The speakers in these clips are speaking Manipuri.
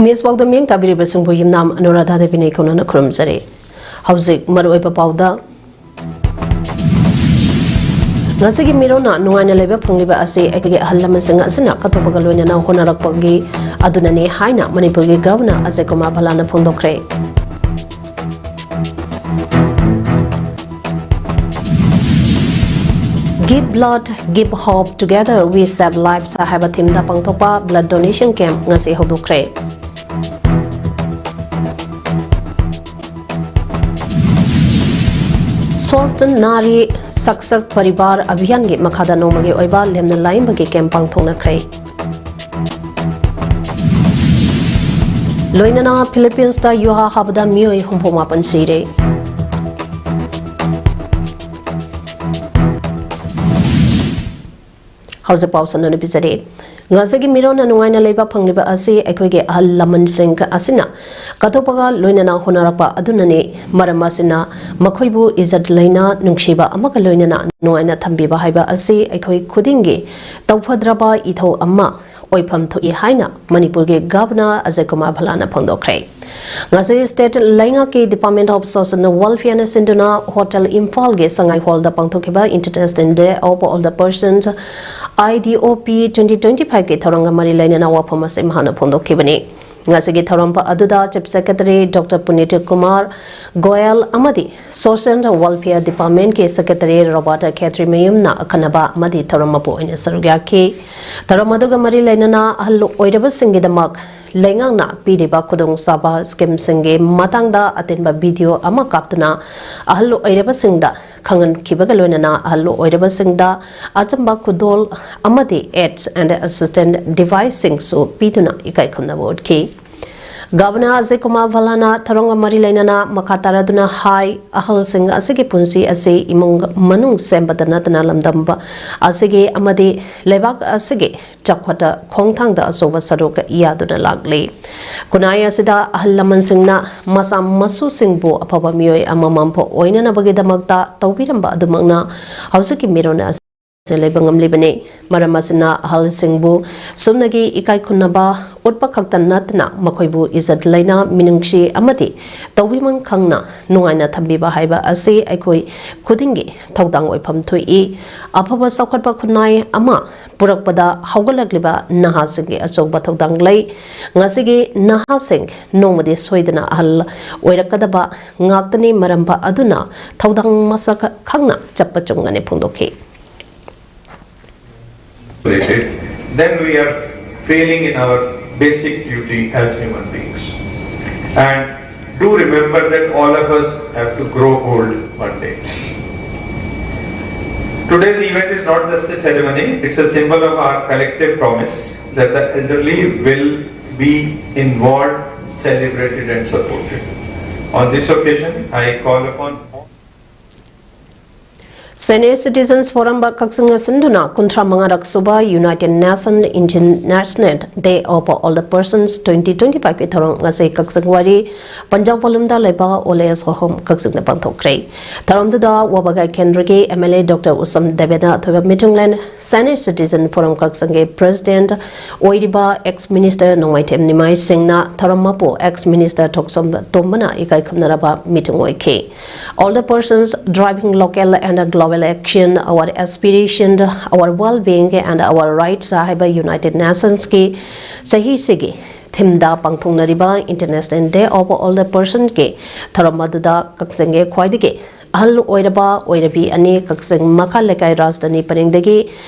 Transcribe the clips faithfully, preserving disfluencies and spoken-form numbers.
ꯅ꯭ꯌꯨꯁ ꯄꯥꯎꯗ ꯃꯤꯠꯌꯦꯡ ꯇꯥꯕꯤꯔꯤꯕꯁꯤꯡꯕꯨ ꯌꯨꯝꯅꯥꯝ ꯑꯅꯨꯔꯥꯙꯥ ꯗꯦꯕꯤꯅ ꯏꯈꯧꯅꯅ ꯈꯨꯔꯨꯝꯖꯔꯤ꯫ ꯍꯧꯖꯤꯛ ꯃꯔꯨꯑꯣꯏꯕ ꯄꯥꯎꯗ꯫ ꯉꯁꯤꯒꯤ ꯃꯤꯔꯣꯟꯅ ꯅꯨꯡꯉꯥꯏꯅ ꯂꯩꯕ ꯐꯪꯂꯤꯕ ꯑꯁꯤ ꯑꯩꯈꯣꯏꯒꯤ ꯑꯍꯜ ꯂꯃꯟꯁꯤꯡ ꯑꯁꯤꯅ ꯀꯠꯊꯣꯛꯄꯒ ꯂꯣꯏꯅꯅ ꯍꯣꯠꯅꯔꯛꯄꯒꯤ ꯑꯗꯨꯅꯅꯤ ꯍꯥꯏꯅ ꯃꯅꯤꯄꯨꯔꯒꯤ ꯒꯚꯔꯅꯔ ꯑꯖꯌ ꯀꯨꯃꯥꯔ ꯚꯜꯂꯥꯅ ꯐꯣꯡꯗꯣꯛꯈ꯭ꯔꯦ꯫ Give blood, give hope, together we save lives ꯍꯥꯏꯕ ꯊꯤꯝꯗ ꯄꯥꯡꯊꯣꯛꯄ ꯕ꯭ꯂꯗ ꯗꯣꯅꯦꯁꯟ ꯀꯦꯝꯞ ꯉꯁꯤ ꯍꯧꯗꯣꯛꯈ꯭ꯔꯦ꯫ ꯁ꯭ꯋꯥꯁꯊ ꯅꯥꯔꯤ ꯁꯛꯁꯛ ꯄꯔꯤꯕꯥꯔ ꯑꯚꯤꯌꯥꯟꯒꯤ ꯃꯈꯥꯗ ꯅꯣꯡꯃꯒꯤ ꯑꯣꯏꯕ ꯂꯦꯝꯅ ꯂꯥꯏꯌꯦꯡꯕꯒꯤ ꯀꯦꯝꯞ ꯄꯥꯡꯊꯣꯛꯅꯈ꯭ꯔꯦ꯫ ꯂꯣꯏꯅꯅ ꯐꯤꯂꯤꯄꯤꯟꯁꯇ ꯌꯨꯍꯥ ꯍꯥꯕꯗ ꯃꯤꯑꯣꯏ ꯍꯨꯝꯐꯨ ꯃꯥꯄꯟ ꯁꯤꯔꯦ꯫ ꯍꯧꯖꯤꯛ ꯄꯥꯎ ꯁꯟꯗꯣꯛꯅ ꯄꯤꯖꯔꯤ꯫ ꯉꯁꯤꯒꯤ ꯃꯤꯔꯣꯟꯅ ꯅꯨꯡꯉꯥꯏꯅ ꯂꯩꯕ ꯐꯪꯂꯤꯕ ꯑꯁꯤ ꯑꯩꯈꯣꯏꯒꯤ ꯑꯍꯜ ꯂꯃꯟꯁꯤꯡ ꯑꯁꯤꯅ ꯀꯠꯊꯣꯛꯄꯒ ꯂꯣꯏꯅꯅ ꯍꯣꯠꯅꯔꯛꯄ ꯑꯗꯨꯅꯅꯤ꯫ ꯃꯔꯝ ꯑꯁꯤꯅ ꯃꯈꯣꯏꯕꯨ ꯏꯖꯠ ꯂꯩꯅ ꯅꯨꯡꯁꯤꯕ ꯑꯃꯒ ꯂꯣꯏꯅꯅ ꯅꯨꯡꯉꯥꯏꯅ ꯊꯝꯕꯤꯕ ꯍꯥꯏꯕ ꯑꯁꯤ ꯑꯩꯈꯣꯏ ꯈꯨꯗꯤꯡꯒꯤ ꯇꯧꯐꯗ꯭ꯔꯕ ꯏꯊꯧ ꯑꯃ ꯑꯣꯏꯐꯝ ꯊꯣꯛꯏ ꯍꯥꯏꯅ ꯃꯅꯤꯄꯨꯔꯒꯤ ꯒꯚꯔꯅꯔ ꯑꯖꯌ ꯀꯨꯃꯥꯔ ꯚꯜꯂꯥꯅ ꯐꯣꯡꯗꯣꯛꯈ꯭ꯔꯦ꯫ ꯉꯁꯤ ꯁ꯭ꯇꯦꯠ ꯂꯩꯉꯥꯛꯀꯤ Department of Social Welfare ꯅ ꯁꯤꯟꯗꯨꯅ ꯍꯣꯇꯦꯜ ꯏꯝꯐꯥꯜꯒꯤ ꯁꯉꯥꯏ ꯍꯣꯜꯗ ꯄꯥꯡꯊꯣꯛꯈꯤꯕ International Day of Older Persons, I D O P, twenty twenty five ꯀꯤ ꯊꯧꯔꯝꯒ ꯃꯔꯤ ꯂꯩꯅꯅ ꯋꯥꯐꯝ ꯑꯁꯤ ꯃꯍꯥꯛꯅ ꯐꯣꯡꯗꯣꯛꯈꯤꯕꯅꯤ꯫ ꯉꯁꯤꯒꯤ ꯊꯧꯔꯝ ꯑꯗꯨꯗ Chief Secretary Doctor ꯄꯨꯅꯤꯠ Kumar Goyal ꯑꯃꯗꯤ Social Welfare Department ꯀꯤ Secretary ꯔꯣꯕꯥꯔꯠ ꯈꯦꯇ꯭ꯔꯤꯃꯌꯨꯝꯅ ꯑꯈꯟꯅꯕ ꯑꯃꯗꯤ ꯊꯧꯔꯝ ꯃꯄꯨ ꯑꯣꯏꯅ ꯁꯔꯨꯛ ꯌꯥꯈꯤ꯫ ꯊꯧꯔꯝ ꯑꯗꯨꯒ ꯃꯔꯤ ꯂꯩꯅꯅ ꯑꯍꯜ ꯑꯣꯏꯔꯕꯁꯤꯡꯒꯤꯗꯃꯛ ꯂꯩꯉꯥꯛꯅ ꯄꯤꯔꯤꯕ ꯈꯨꯗꯣꯡꯆꯥꯕ ꯁ꯭ꯀꯤꯝꯁꯤꯡꯒꯤ ꯃꯇꯥꯡꯗ ꯑꯇꯦꯟꯕ ꯚꯤꯗꯤꯑꯣ ꯑꯃ ꯀꯥꯞꯇꯨꯅ ꯑꯍꯜ ꯑꯣꯏꯔꯕꯁꯤꯡꯗ ꯈꯪꯍꯟꯈꯤꯕꯒ ꯂꯣꯏꯅꯅ ꯑꯍꯜ ꯑꯣꯏꯔꯕꯁꯤꯡꯗ ꯑꯆꯝꯕ ꯈꯨꯗꯣꯜ ꯑꯃꯗꯤ Aids and Assistance Device ꯁꯤꯡꯁꯨ ꯄꯤꯗꯨꯅ ꯏꯀꯥꯏ ꯈꯨꯝꯅꯕ ꯎꯠꯈꯤ꯫ ꯒꯚꯔꯅꯔ ꯑꯖꯌ ꯀꯨꯃꯥꯔ ꯚꯜꯂꯥꯅ ꯊꯧꯔꯝꯒ ꯃꯔꯤ ꯂꯩꯅꯅ ꯃꯈꯥ ꯇꯥꯔꯗꯨꯅ ꯍꯥꯏ, ꯑꯍꯜꯁꯤꯡ ꯑꯁꯤꯒꯤ ꯄꯨꯟꯁꯤ ꯑꯁꯤ ꯏꯃꯨꯡ ꯃꯅꯨꯡ ꯁꯦꯝꯕꯗ ꯅꯠꯇꯅ ꯂꯝꯗꯝꯕ ꯑꯁꯤꯒꯤ ꯑꯃꯗꯤ ꯂꯩꯕꯥꯛ ꯑꯁꯤꯒꯤ ꯆꯥꯎꯈꯠꯇ ꯈꯣꯡꯊꯥꯡꯗ ꯑꯆꯧꯕ ꯁꯔꯨꯛ ꯌꯥꯗꯨꯅ ꯂꯥꯛꯂꯤ꯫ ꯈꯨꯟꯅꯥꯏ ꯑꯁꯤꯗ ꯑꯍꯜ ꯂꯃꯟꯁꯤꯡꯅ ꯃꯆꯥ ꯃꯁꯨꯁꯤꯡꯕꯨ ꯑꯐꯕ ꯃꯤꯑꯣꯏ ꯑꯃꯃꯝ ꯑꯣꯏꯅꯅꯕꯒꯤꯗꯃꯛꯇ ꯇꯧꯕꯤꯔꯝꯕ ꯑꯗꯨꯃꯛꯅ ꯍꯧꯖꯤꯛꯀꯤ ꯃꯤꯔꯣꯟ ꯑꯁꯤ ꯂꯩꯕ ꯉꯝꯂꯤꯕꯅꯤ꯫ ꯃꯔꯝ ꯑꯁꯤꯅ ꯑꯍꯜꯁꯤꯡꯕꯨ ꯁꯨꯞꯅꯒꯤ ꯏꯀꯥꯏ ꯈꯨꯝꯅꯕ ꯎꯠꯄ ꯈꯛꯇ ꯅꯠꯇꯅ ꯃꯈꯣꯏꯕꯨ ꯏꯖꯠ ꯂꯩꯅ, ꯃꯤꯅꯨꯡꯁꯤ ꯑꯃꯗꯤ ꯇꯧꯕꯤꯃꯜ ꯈꯪꯅ ꯅꯨꯡꯉꯥꯏꯅ ꯊꯝꯕꯤꯕ ꯍꯥꯏꯕ ꯑꯁꯤ ꯑꯩꯈꯣꯏ ꯈꯨꯗꯤꯡꯒꯤ ꯊꯧꯗꯥꯡ ꯑꯣꯏꯐꯝ ꯊꯣꯛꯏ꯫ ꯑꯐꯕ ꯆꯥꯎꯈꯠꯄ ꯈꯨꯟꯅꯥꯏ ꯑꯃ ꯄꯨꯔꯛꯄꯗ ꯍꯧꯒꯠꯂꯛꯂꯤꯕ ꯅꯍꯥꯁꯤꯡꯒꯤ ꯑꯆꯧꯕ ꯊꯧꯗꯥꯡ ꯂꯩ꯫ ꯉꯁꯤꯒꯤ ꯅꯍꯥꯁꯤꯡ ꯅꯣꯡꯃꯗꯤ ꯁꯣꯏꯗꯅ ꯑꯍꯜ ꯑꯣꯏꯔꯛꯀꯗꯕ ꯉꯥꯛꯇꯅꯤ꯫ ꯃꯔꯝ ꯑꯗꯨꯅ ꯊꯧꯗꯥꯡ ꯃꯁꯛ ꯈꯪꯅ ꯆꯠꯄ ꯆꯨꯝꯒꯅꯤ ꯐꯣꯡꯗꯣꯛꯈꯤ꯫ Then we are failing in our basic duty as human beings. And do remember that all of us have to grow old one day. Today's event is not just a ceremony, it's a symbol of our collective promise that the elderly will be involved, celebrated, and supported. On this occasion, I call upon all Senior Citizens Forum ꯀꯛꯆꯤꯡꯅ ꯁꯤꯟꯗꯨꯅ ꯀꯨꯟꯊ꯭ꯔꯥ ꯃꯉꯥꯔꯛ ꯁꯨꯕ United Nation International Day of Older Persons twenty twenty-five ꯀꯤ ꯊꯧꯔꯝ ꯉꯁꯤ ꯀꯛꯆꯤꯡ ꯋꯥꯏꯔꯤ ꯄꯟꯖꯥꯎ ꯄꯣꯂꯨꯝꯗ ꯂꯩꯕ Old Age Home ꯀꯛꯆꯤꯡꯗ ꯄꯥꯡꯊꯣꯛꯈ꯭ꯔꯦ꯫ ꯊꯧꯔꯝꯗꯨꯗ ꯋꯥꯕꯒꯥꯏ ꯀꯦꯟꯗ꯭ꯔꯒꯤ M L A Doctor ꯎꯁꯝ ꯗꯦꯕꯦꯅ ꯑꯊꯣꯏꯕ ꯃꯤꯊꯨꯡꯂꯦꯟ, Senior Citizen Forum ꯀꯛꯆꯤꯡꯒꯤ President ꯑꯣꯏꯔꯤꯕ ex Minister ꯅꯣꯡꯃꯥꯏꯊꯦꯝ ꯅꯤꯃꯥꯏ ꯁꯤꯡꯅ ꯊꯧꯔꯝ ꯃꯄꯨ ex Minister ꯊꯣꯛꯆꯣꯝ ꯇꯣꯝꯕꯅ ꯏꯀꯥꯏ ꯈꯨꯝꯅꯔꯕ ꯃꯤꯊꯨꯡ ꯑꯣꯏꯈꯤ꯫ Older persons driving local and global action, our aspiration, our well-being and our rights ꯍꯥꯏꯕ United Nations ꯀꯤ ꯆꯍꯤꯁꯤꯒꯤ theme the ꯄꯥꯡꯊꯣꯛꯅꯔꯤꯕ International Day of Older Persons ꯀꯤ ꯊꯧꯔꯝ ꯑꯗꯨꯗ ꯀꯛꯆꯤꯡꯒꯤ ꯈ꯭ꯋꯥꯏꯗꯒꯤ ꯑꯍꯜ ꯑꯣꯏꯔꯕ ꯑꯣꯏꯔꯕꯤ ꯑꯅꯤ, ꯀꯛꯆꯤꯡ ꯃꯈꯥ ꯂꯩꯀꯥꯏ ꯔꯥꯖꯙꯥꯅꯤ ꯄꯔꯦꯡꯗꯒꯤ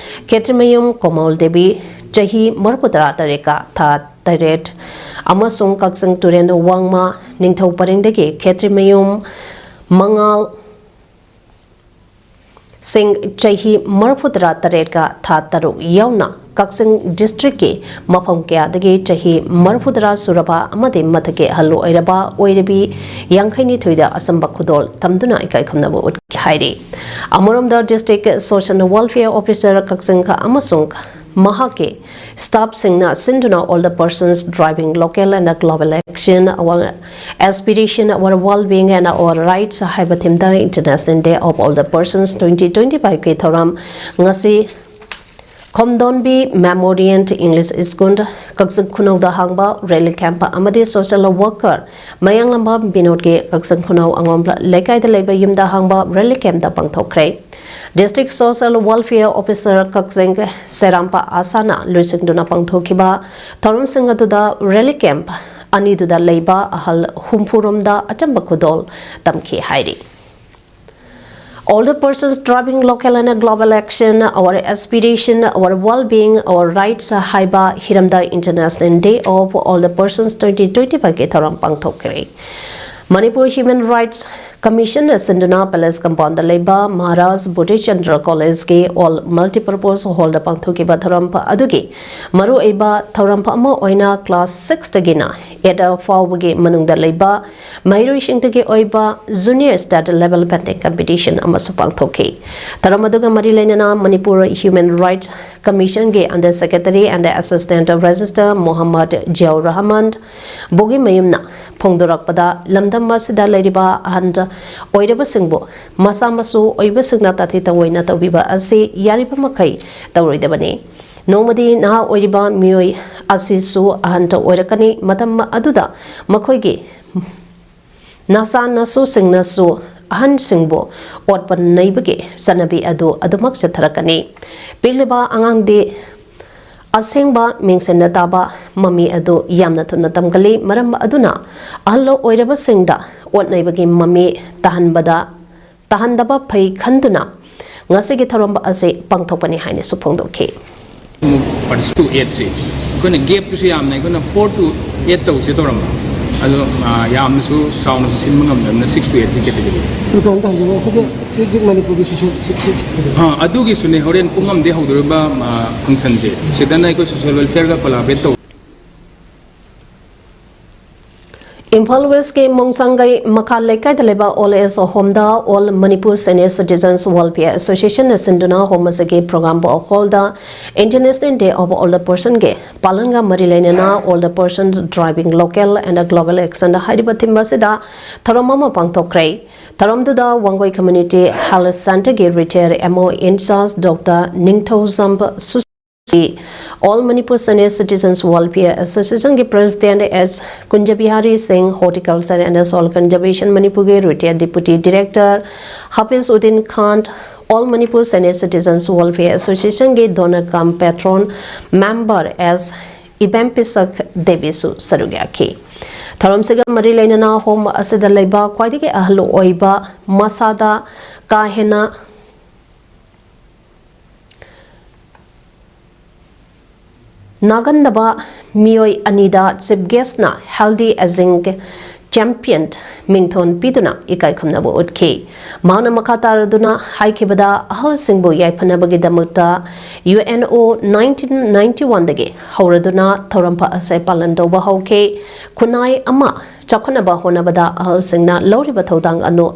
ꯈꯦꯇ꯭ꯔꯤꯃꯌꯨꯝ ꯀꯣꯃꯜ ꯗꯦꯕꯤ, ꯆꯍꯤ ꯃꯔꯤꯐꯨ ꯇꯔꯥ ꯇꯔꯦꯠꯀ ꯊꯥ ꯇꯔꯦꯠ, ꯑꯃꯁꯨꯡ ꯀꯛꯆꯤꯡ ꯇꯨꯔꯦꯜ ꯋꯥꯡꯃ ꯅꯤꯡꯊꯧ ꯄꯔꯦꯡꯗꯒꯤ ꯈꯦꯇ꯭ꯔꯤꯃꯌꯨꯝ ꯃꯉꯥꯜ ꯁꯤꯡ, ꯆꯍꯤ ꯃꯔꯤꯐꯨ ꯇꯔꯥ ꯇꯔꯦꯠꯀ ꯊꯥ ꯇꯔꯨꯛ ꯌꯥꯎꯅ ꯀꯛꯆꯤꯡ district ꯀꯤ ꯃꯐꯝ ꯀꯌꯥꯗꯒꯤ ꯆꯍꯤ ꯃꯔꯤꯐꯨ ꯇꯔꯥ ꯁꯨꯔꯕ ꯑꯃꯗꯤ ꯃꯊꯛꯀꯤ ꯑꯍꯜ ꯑꯣꯏꯔꯕ ꯑꯣꯏꯔꯕꯤ ꯌꯥꯡꯈꯩ ꯅꯤꯊꯣꯏꯗ ꯑꯆꯝꯕ ꯈꯨꯗꯣꯜ ꯇꯝꯗꯨꯅ ꯏꯀꯥꯏ ꯈꯨꯝꯅꯕ ꯎꯠꯈꯤ ꯍꯥꯏꯔꯤ꯫ ꯑꯃꯔꯣꯝꯗ District Social Welfare Officer ꯀꯛꯆꯤꯡ ꯑꯃꯁꯨꯡ ꯃꯍꯥꯛꯀꯤ staff ꯁꯤꯡꯅ ꯁꯤꯟꯗꯨꯅ Older Persons Driving Local and Global Action, Our Aspiration, Our Well-Being and Our Rights ꯍꯥꯏꯕ theme the International Day of Older Persons twenty twenty-five ꯀꯤ ꯊꯧꯔꯝ ꯉꯁꯤ ꯈꯣꯝꯗꯣꯟꯕꯤ Memorial English School, ꯀꯛꯆꯤꯡ ꯈꯨꯅꯧꯗ ꯍꯥꯡꯕ relief camp ꯑꯃꯗꯤ social worker ꯃꯌꯥꯡꯂꯝꯕꯝ ꯕꯤꯅꯣꯗꯀꯤ ꯀꯛꯆꯤꯡ ꯈꯨꯅꯧ ꯑꯉꯣꯝ ꯂꯩꯀꯥꯏꯗ ꯂꯩꯕ ꯌꯨꯝꯗ ꯍꯥꯡꯕ relief camp ꯇ ꯄꯥꯡꯊꯣꯛꯈ꯭ꯔꯦ꯫ District Social Welfare Officer ꯀꯛꯆꯤꯡ ꯁꯦꯔꯥꯝꯄ ꯑꯥꯁꯥꯅ ꯂꯨꯆꯤꯡꯗꯨꯅ ꯄꯥꯡꯊꯣꯛꯈꯤꯕ ꯊꯧꯔꯝꯁꯤꯡ ꯑꯗꯨꯗ relief camp ꯑꯅꯤꯗꯨꯗ ꯂꯩꯕ ꯑꯍꯜ ꯍꯨꯝꯐꯨ ꯔꯣꯝꯗ ꯑꯆꯝꯕ ꯈꯨꯗꯣꯜ ꯇꯝꯈꯤ ꯍꯥꯏꯔꯤ꯫ Older Persons Driving Local and Global Action, Our Aspiration, Our Well-Being, Our Rights ꯍꯥꯏꯕ ꯍꯤꯔꯝꯗ International Day of Older Persons twenty twenty-five ꯀꯤ ꯊꯧꯔꯝ ꯄꯥꯡꯊꯣꯛꯈ꯭ꯔꯦ꯫ Manipur Human Rights Commission ꯅ ꯁꯤꯟꯗꯨꯅ Palace Compound ꯗ ꯂꯩꯕ Maharaj Bodhichandra College ꯀꯤ All Multipurpose Hall ꯗ ꯄꯥꯡꯊꯣꯛꯈꯤꯕ ꯊꯧꯔꯝ ꯑꯗꯨꯒꯤ ꯃꯔꯨꯑꯣꯏꯕ ꯊꯧꯔꯝ ꯑꯃ ꯑꯣꯏꯅ class six ꯇꯒꯤꯅ eight ꯐꯥꯎꯕꯒꯤ ꯃꯅꯨꯡꯗ ꯂꯩꯕ ꯃꯍꯩꯔꯣꯏꯁꯤꯡꯗꯒꯤ ꯑꯣꯏꯕ Junior State Level Painting Competition ꯑꯃꯁꯨ ꯄꯥꯡꯊꯣꯛꯈꯤ꯫ ꯊꯧꯔꯝ ꯑꯗꯨꯒ ꯃꯔꯤ ꯂꯩꯅꯅ Manipur Human Rights Commission ꯒꯤ Under Secretary and Assistant Registrar Mohammad ꯖꯤꯌꯥꯎꯔ Rahman ꯕꯨꯒꯤ ꯃꯌꯨꯝꯅ ꯐꯣꯡꯗꯣꯔꯛꯄꯗ, ꯂꯝꯗꯝ ꯑꯁꯤꯗ ꯂꯩꯔꯤꯕ ꯑꯍꯟ ꯑꯣꯏꯔꯕꯁꯤꯡꯕꯨ ꯃꯆꯥ ꯃꯁꯨ ꯑꯣꯏꯕꯁꯤꯡꯅ ꯇꯥꯊꯤ ꯇꯧꯑꯣꯏꯅ ꯇꯧꯕꯤꯕ ꯑꯁꯤ ꯌꯥꯔꯤꯕ ꯃꯈꯩ ꯇꯧꯔꯣꯏꯗꯕꯅꯤ꯫ ꯅꯣꯡꯃꯗꯤ ꯅꯍꯥ ꯑꯣꯏꯔꯤꯕ ꯃꯤꯑꯣꯏ ꯑꯁꯤꯁꯨ ꯑꯍꯟ ꯑꯣꯏꯔꯛꯀꯅꯤ꯫ ꯃꯇꯝ ꯑꯗꯨꯗ ꯃꯈꯣꯏꯒꯤ ꯅꯆꯥ ꯅꯁꯨꯁꯤꯡꯅꯁꯨ ꯑꯍꯟꯁꯤꯡꯕꯨ ꯑꯣꯠꯄ ꯅꯩꯕꯒꯤ ꯆꯠꯅꯕꯤ ꯑꯗꯨ ꯑꯗꯨꯃꯛ ꯆꯠꯊꯔꯛꯀꯅꯤ꯫ ꯄꯤꯛꯂꯤꯕ ꯑꯉꯥꯡꯗꯤ ꯑꯁꯦꯡꯕ ꯃꯤꯡꯁꯦꯟꯅ ꯇꯥꯕ ꯃꯃꯤ ꯑꯗꯨ ꯌꯥꯝꯅ ꯊꯨꯅ ꯇꯝꯒꯜꯂꯤ꯫ ꯃꯔꯝ ꯑꯗꯨꯅ ꯑꯍꯜ ꯑꯣꯏꯔꯕꯁꯤꯡꯗ ꯑꯣꯠ ꯅꯩꯕꯒꯤ ꯃꯃꯤ ꯇꯥꯍꯟꯕꯗ, ꯇꯥꯍꯟꯗꯕ ꯐꯩ ꯈꯟꯗꯨꯅ ꯉꯁꯤꯒꯤ ꯊꯧꯔꯝ ꯑꯁꯤ ꯄꯥꯡꯊꯣꯛꯄꯅꯤ ꯍꯥꯏꯅꯁꯨ ꯐꯣꯡꯗꯣꯛꯈꯤ꯫ ꯑꯃꯨꯛ participate to eight ꯁꯦ ꯑꯩꯈꯣꯏꯅ gap ꯇꯨꯁꯨ ꯌꯥꯝꯅ, ꯑꯩꯈꯣꯏꯅ four to eight ꯇꯧꯁꯦ ꯇꯧꯔꯝꯕ, ꯑꯗꯣ ꯑ, ꯌꯥꯝꯅꯁꯨ ꯆꯥꯎꯅꯁꯨ ꯁꯤꯟꯕ ꯉꯝꯗꯕꯅꯤꯅ six to eight ꯀꯤ category꯫ ꯗꯨꯀꯥꯟꯗ ꯍꯧꯖꯤꯛ ꯑꯩꯈꯣꯏꯒꯤ ꯍꯧꯖꯤꯛ ꯃꯅꯤꯄꯨꯔꯒꯤ ꯁꯤꯁꯨ ꯁꯤꯛꯁꯤ ꯑ, ꯑꯗꯨꯒꯤꯁꯨꯅꯦ, ꯍꯣꯔꯦꯟ ꯄꯨꯡ ꯑꯃꯗꯒꯤ ꯍꯧꯗꯣꯔꯤꯕ ꯐꯪꯁꯟꯁꯦ ꯁꯤꯗꯅ ꯑꯩꯈꯣꯏ social welfare ꯒ collaborate ꯇꯧ ꯏꯝꯐꯥꯜ ꯋꯦꯁꯀꯤ ꯃꯣꯡꯁꯥꯡꯒꯩ ꯃꯈꯥ ꯂꯩꯀꯥꯏꯗ ꯂꯩꯕ Old Age Home ꯗ All Manipur Senior Citizens Welfare Association ꯅ ꯁꯤꯟꯗꯨꯅ home ꯑꯁꯤꯒꯤ program ꯍꯣꯜꯗ International Day of Older Person ꯒꯤ ꯄꯥꯂꯟꯒ ꯃꯔꯤ ꯂꯩꯅꯅ Older Person Driving Local and Global Action ꯍꯥꯏꯔꯤꯕ theme ꯑꯁꯤꯗ ꯊꯧꯔꯝ ꯑꯃ ꯄꯥꯡꯊꯣꯛꯈ꯭ꯔꯦ꯫ ꯊꯧꯔꯝꯗꯨꯗ ꯋꯥꯡꯒꯣꯏ Community Health Centre ꯒꯤ retired M O in charge Doctor Ningthoujam Susi, All Manipur Senior Citizens Welfare Association ꯒꯤ President S Kunjabihari Singh, Horticulture and Soil Conservation ꯃꯅꯤꯄꯨꯔꯒꯤ retired Deputy Director ꯍꯥꯐꯤꯖ ꯎꯗꯤꯟ ꯈꯥꯟ, All Manipur Senior Citizens Welfare Association ꯒꯤ donor cum patron member S ꯏꯕꯦꯝꯄꯤꯁꯛ ꯗꯦꯕꯤꯁꯨ ꯁꯔꯨꯛ ꯌꯥꯈꯤ꯫ ꯊꯧꯔꯝꯁꯤꯒ ꯃꯔꯤ ꯂꯩꯅꯅ home ꯑꯁꯤꯗ ꯂꯩꯕ ꯈ꯭ꯋꯥꯏꯗꯒꯤ ꯑꯍꯜ ꯑꯣꯏꯕ, ꯃꯁꯥꯗ ꯀꯥ ꯍꯦꯟꯅ ꯅꯥꯒꯟꯗꯕ ꯃꯤꯑꯣꯏ ꯑꯅꯤꯗ Chief Guest ꯅ Healthy Aging Champion ꯃꯤꯡꯊꯣꯟ ꯄꯤꯗꯨꯅ ꯏꯀꯥꯏ ꯈꯨꯝꯅꯕ ꯎꯠꯈꯤ꯫ ꯃꯍꯥꯛꯅ ꯃꯈꯥ ꯇꯥꯔꯗꯨꯅ ꯍꯥꯏꯈꯤꯕꯗ, ꯑꯍꯜꯁꯤꯡꯕꯨ ꯌꯥꯏꯐꯅꯕꯒꯤꯗꯃꯛꯇ U N O nineteen ninety one ꯗꯒꯤ ꯍꯧꯔꯗꯨꯅ ꯊꯧꯔꯝ ꯑꯁꯤ ꯄꯥꯂꯟ ꯇꯧꯕ ꯍꯧꯈꯤ꯫ ꯈꯨꯟꯅꯥꯏ ꯑꯃ ꯆꯥꯎꯈꯠꯅꯕ ꯍꯣꯠꯅꯕꯗ ꯑꯍꯜꯁꯤꯡꯅ ꯂꯧꯔꯤꯕ ꯊꯧꯗꯥꯡ ꯑꯗꯨ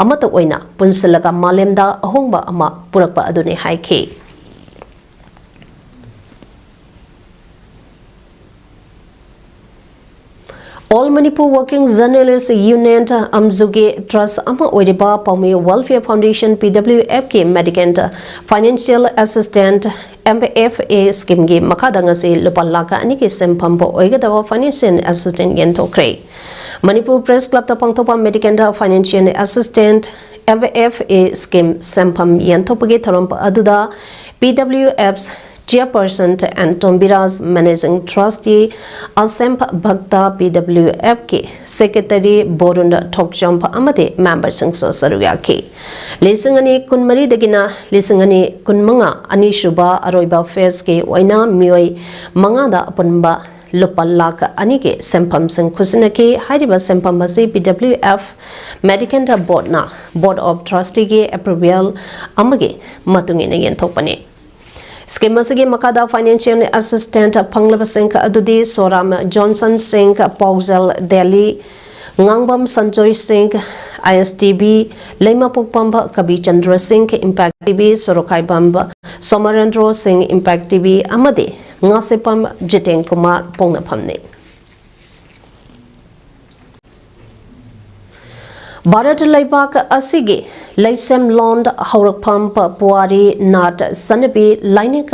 ꯑꯃꯠꯇ ꯑꯣꯏꯅ ꯄꯨꯟꯁꯤꯜꯂꯒ ꯃꯥꯂꯦꯝꯗ ꯑꯍꯣꯡꯕ ꯑꯃ ꯄꯨꯔꯛꯄ ꯑꯗꯨꯅꯤ ꯍꯥꯏꯈꯤ꯫ All Manipur Working Journalist Union, ꯑꯝꯖꯨꯒꯤ trust ꯑꯃ ꯑꯣꯏꯔꯤꯕ ꯄꯥꯎꯃꯤ Welfare Foundation, P W F ꯀꯤ Medicant Financial Assistance, M F A scheme ꯒꯤ ꯃꯈꯥꯗ ꯉꯁꯤ ꯂꯨꯄꯥ ꯂꯥꯈ ꯑꯅꯤꯒꯤ ꯁꯦꯟꯐꯝ ꯑꯣꯏꯒꯗꯕ financial assistance ꯌꯦꯟꯊꯣꯛꯈ꯭ꯔꯦ꯫ Manipur Press Club ꯇ ꯄꯥꯡꯊꯣꯛꯄ Medicant Financial Assistance, M F A scheme ꯁꯦꯟꯐꯝ ꯌꯦꯟꯊꯣꯛꯄꯒꯤ ꯊꯧꯔꯝ ꯑꯗꯨꯗ P W F Chairperson N Tombiraj, Managing Trustee Asem Bhakta, P W F ꯀꯤ Secretary ꯕꯣꯔꯨꯟ ꯊꯣꯛꯆꯣꯝ ꯑꯃꯗꯤ member ꯁꯤꯡꯁꯨ ꯁꯔꯨꯛ ꯌꯥꯈꯤ꯫ ꯂꯤꯁꯤꯡ ꯑꯅꯤ ꯀꯨꯟꯃꯔꯤꯗꯒꯤꯅ ꯂꯤꯁꯤꯡ ꯑꯅꯤ ꯀꯨꯟꯃꯉꯥ ꯑꯅꯤꯁꯨꯕ ꯑꯔꯣꯏꯕ phase ꯀꯤ ꯑꯣꯏꯅ ꯃꯤꯑꯣꯏ ꯃꯉꯥꯗ ꯑꯄꯨꯟꯕ ꯂꯨꯄꯥ ꯂꯥꯈ ꯑꯅꯤꯒꯤ ꯁꯦꯟꯐꯝꯁꯤꯡ ꯈꯨꯠꯁꯤꯟꯅꯈꯤ꯫ ꯍꯥꯏꯔꯤꯕ ꯁꯦꯟꯐꯝ ꯑꯁꯤ P W F Medicant Board ꯅ Board of Trustee ꯒꯤ approval ꯑꯃꯒꯤ ꯃꯇꯨꯡ ꯏꯟꯅ ꯌꯦꯟꯊꯣꯛꯄꯅꯤ꯫ Scheme ꯑꯁꯤꯒꯤ ꯃꯈꯥꯗ financial assistance ꯐꯪꯂꯕꯁꯤꯡ ꯑꯗꯨꯗꯤ ꯁꯣꯔꯥꯝ ꯖꯣꯟꯁꯟ ꯁꯤꯡ, ꯄꯥꯎꯖꯦꯜ ꯗꯦꯂꯤ, ꯉꯥꯡꯕꯝ ꯁꯟꯖꯣꯏ ꯁꯤꯡ, ꯑꯥꯏ ꯑꯦꯁ ꯇꯤ ꯚꯤ, ꯂꯩꯃꯄꯣꯛꯄꯝ ꯀꯕꯤꯆꯟꯗ꯭ꯔ ꯁꯤꯡ, ꯏꯝꯄꯦꯛ ꯇꯤ ꯚꯤ, ꯁꯣꯔꯣꯛꯈꯥꯏꯕꯝ ꯁꯣꯃꯔꯦꯟꯗ꯭ꯔꯣ ꯁꯤꯡ, ꯏꯝꯄꯦꯛ ꯇꯤ ꯚꯤ, ꯑꯃꯗꯤ ꯉꯥꯁꯦꯞꯄꯝ ꯖꯤꯇꯦꯟ ꯀꯨꯃꯥꯔ ꯄꯣꯛꯅꯐꯝꯅꯤ꯫ ꯚꯥꯔꯠ ꯂꯩꯕꯥꯛ ꯑꯁꯤꯒꯤ ꯂꯩꯁꯦꯝꯂꯣꯟ ꯍꯧꯔꯛꯐꯝ ꯄꯨꯋꯥꯔꯤ ꯅꯥꯠ ꯆꯠꯅꯕꯤ ꯂꯥꯏꯅꯤꯡ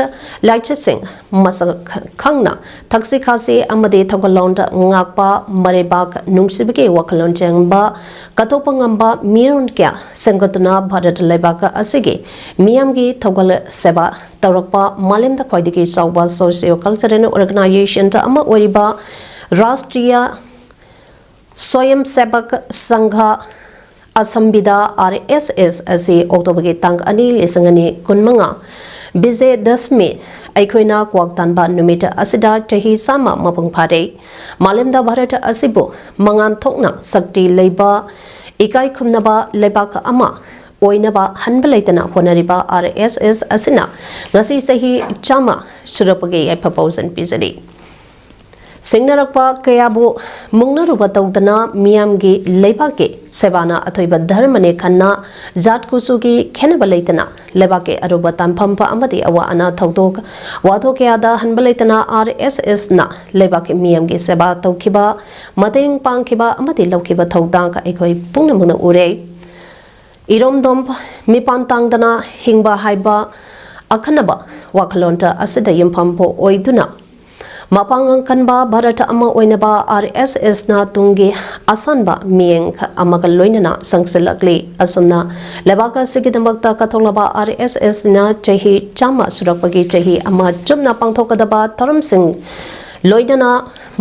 ꯂꯥꯏꯆꯠꯁꯤꯡ ꯃꯁꯛ ꯈꯪꯅ ꯊꯛꯁꯤ ꯈꯥꯁꯤ ꯑꯃꯗꯤ ꯊꯧꯒꯜꯂꯣꯟ ꯉꯥꯛꯄ ꯃꯔꯩꯕꯥꯛ ꯅꯨꯡꯁꯤꯕꯒꯤ ꯋꯥꯈꯜꯂꯣꯟ ꯆꯦꯟꯕ ꯀꯠꯊꯣꯛꯄ ꯉꯝꯕ ꯃꯤꯔꯣꯟ ꯀꯌꯥ ꯁꯦꯝꯒꯠꯇꯨꯅ ꯚꯥꯔꯠ ꯂꯩꯕꯥꯛ ꯑꯁꯤꯒꯤ ꯃꯤꯌꯥꯝꯒꯤ ꯊꯧꯒꯜ ꯁꯦꯕꯥ ꯇꯧꯔꯛꯄ ꯃꯥꯂꯦꯝꯗ ꯈ꯭ꯋꯥꯏꯗꯒꯤ ꯆꯥꯎꯕ socio cultural organization ꯑꯃ ꯑꯣꯏꯔꯤꯕ ꯔꯥꯁꯇ꯭ꯔꯤꯌꯥ ꯁ꯭ꯋꯌꯝ ꯁꯦꯕꯛ ꯁꯪꯘ ꯑꯁꯝꯕꯤꯗ, ꯑꯥꯔ ꯑꯦꯁ ꯑꯦꯁ, ꯑꯁꯤ ꯑꯣꯛꯇꯣꯕꯔꯒꯤ ꯇꯥꯡ ꯑꯅꯤ, ꯂꯤꯁꯤꯡ ꯑꯅꯤ ꯀꯨꯟꯃꯉꯥ, ꯕꯤꯖꯦ ꯗꯁꯃꯤ, ꯑꯩꯈꯣꯏꯅ ꯀ꯭ꯋꯥꯛ ꯇꯥꯟꯕ ꯅꯨꯃꯤꯠ ꯑꯁꯤꯗ ꯆꯍꯤ ꯆꯥꯝꯃ ꯃꯄꯨꯡ ꯐꯥꯔꯦ꯫ ꯃꯥꯂꯦꯝꯗ ꯚꯥꯔꯠ ꯑꯁꯤꯕꯨ ꯃꯉꯥꯟ ꯊꯣꯛꯅ ꯁꯛꯇꯤ ꯂꯩꯕ, ꯏꯀꯥꯏ ꯈꯨꯝꯅꯕ ꯂꯩꯕꯥꯛ ꯑꯃ ꯑꯣꯏꯅꯕ ꯍꯟꯕ ꯂꯩꯇꯅ ꯍꯣꯠꯅꯔꯤꯕ ꯑꯥꯔ ꯑꯦꯁ ꯑꯦꯁ ꯑꯁꯤꯅ ꯉꯁꯤ ꯆꯍꯤ ꯆꯥꯝꯃ ꯁꯨꯔꯛꯄꯒꯤ ꯌꯥꯏꯐ ꯄꯥꯎꯖꯦꯜ ꯄꯤꯖꯔꯤ꯫ ꯁꯤꯡꯅꯔꯛꯄ ꯀꯌꯥꯕꯨ ꯃꯨꯛꯅꯔꯨꯕ ꯇꯧꯗꯅ ꯃꯤꯌꯥꯝꯒꯤ ꯂꯩꯕꯥꯛꯀꯤ ꯁꯦꯕꯥꯅ ꯑꯊꯣꯏꯕ ꯙꯔꯃꯅꯤ ꯈꯟꯅ ꯖꯥꯠ ꯀꯨꯆꯨꯒꯤ ꯈꯦꯟꯅꯕ ꯂꯩꯇꯅ ꯂꯩꯕꯥꯛꯀꯤ ꯑꯔꯨꯕ ꯇꯥꯟꯐꯝ ꯑꯃꯗꯤ ꯑꯋꯥ ꯑꯅꯥ ꯊꯧꯗꯣꯛ ꯋꯥꯊꯣꯛ ꯀꯌꯥꯗ ꯍꯟꯕ ꯂꯩꯇꯅ ꯑꯥꯔ ꯑꯦꯁ ꯑꯦꯁꯅ ꯂꯩꯕꯥꯛꯀꯤ ꯃꯤꯌꯥꯝꯒꯤ ꯁꯦꯕꯥ ꯇꯧꯈꯤꯕ, ꯃꯇꯦꯡ ꯄꯥꯡꯈꯤꯕ ꯑꯃꯗꯤ ꯂꯧꯈꯤꯕ ꯊꯧꯗꯥꯡ ꯑꯩꯈꯣꯏ ꯄꯨꯝꯅꯃꯛꯅ ꯎꯔꯦ꯫ ꯏꯔꯣꯝꯗꯣꯝ ꯃꯤꯄꯥꯟ ꯇꯥꯡꯗꯅ ꯍꯤꯡꯕ ꯍꯥꯏꯕ ꯑꯈꯟꯅꯕ ꯋꯥꯈꯜꯂꯣꯟ ꯑꯁꯤꯗ ꯌꯨꯝꯐꯝ ꯑꯣꯏꯗꯨꯅ ꯃꯄꯥꯡꯒꯜ ꯀꯟꯕ ꯚꯥꯔꯠ ꯑꯃ ꯑꯣꯏꯅꯕ ꯑꯥꯔ ꯑꯦꯁ ꯑꯦꯁꯅ ꯇꯨꯡꯒꯤ ꯑꯁꯥꯟꯕ ꯃꯤꯠꯌꯦꯡ ꯑꯃꯒ ꯂꯣꯏꯅꯅ ꯆꯪꯁꯤꯜꯂꯛꯂꯤ꯫ ꯑꯁꯨꯝꯅ ꯂꯩꯕꯥꯛ ꯑꯁꯤꯒꯤꯗꯃꯛꯇ ꯀꯠꯊꯣꯛꯂꯕ ꯑꯥꯔ ꯑꯦꯁ ꯑꯦꯁꯅ ꯆꯍꯤ ꯆꯥꯝꯃ ꯁꯨꯔꯛꯄꯒꯤ ꯆꯍꯤ ꯑꯃ ꯆꯨꯞꯅ ꯄꯥꯡꯊꯣꯛꯀꯗꯕ ꯊꯧꯔꯝꯁꯤꯡ ꯂꯣꯏꯅꯅ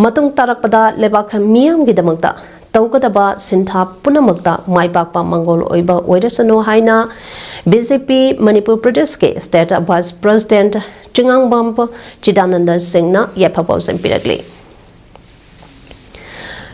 ꯃꯇꯨꯡ ꯇꯥꯔꯛꯄꯗ ꯂꯩꯕꯥꯛ ꯃꯤꯌꯥꯝꯒꯤꯗꯃꯛꯇ ꯇꯧꯒꯗꯕ ꯁꯤꯟꯊꯥ ꯄꯨꯝꯅꯃꯛꯇ ꯃꯥꯏ ꯄꯥꯛꯄ ꯃꯪꯒꯣꯜ ꯑꯣꯏꯕ ꯑꯣꯏꯔꯁꯅꯨ ꯍꯥꯏꯅ ꯕꯤ ꯖꯦ ꯄꯤ ꯃꯅꯤꯄꯨꯔ ꯄ꯭ꯔꯗꯦꯁꯀꯤ state vice president ꯆꯤꯉꯥꯡꯕꯝ ꯆꯤꯗꯥꯅꯟꯗ ꯁꯤꯡꯅ ꯌꯥꯏꯐ ꯄꯥꯎꯖꯦꯜ ꯄꯤꯔꯛꯂꯤ꯫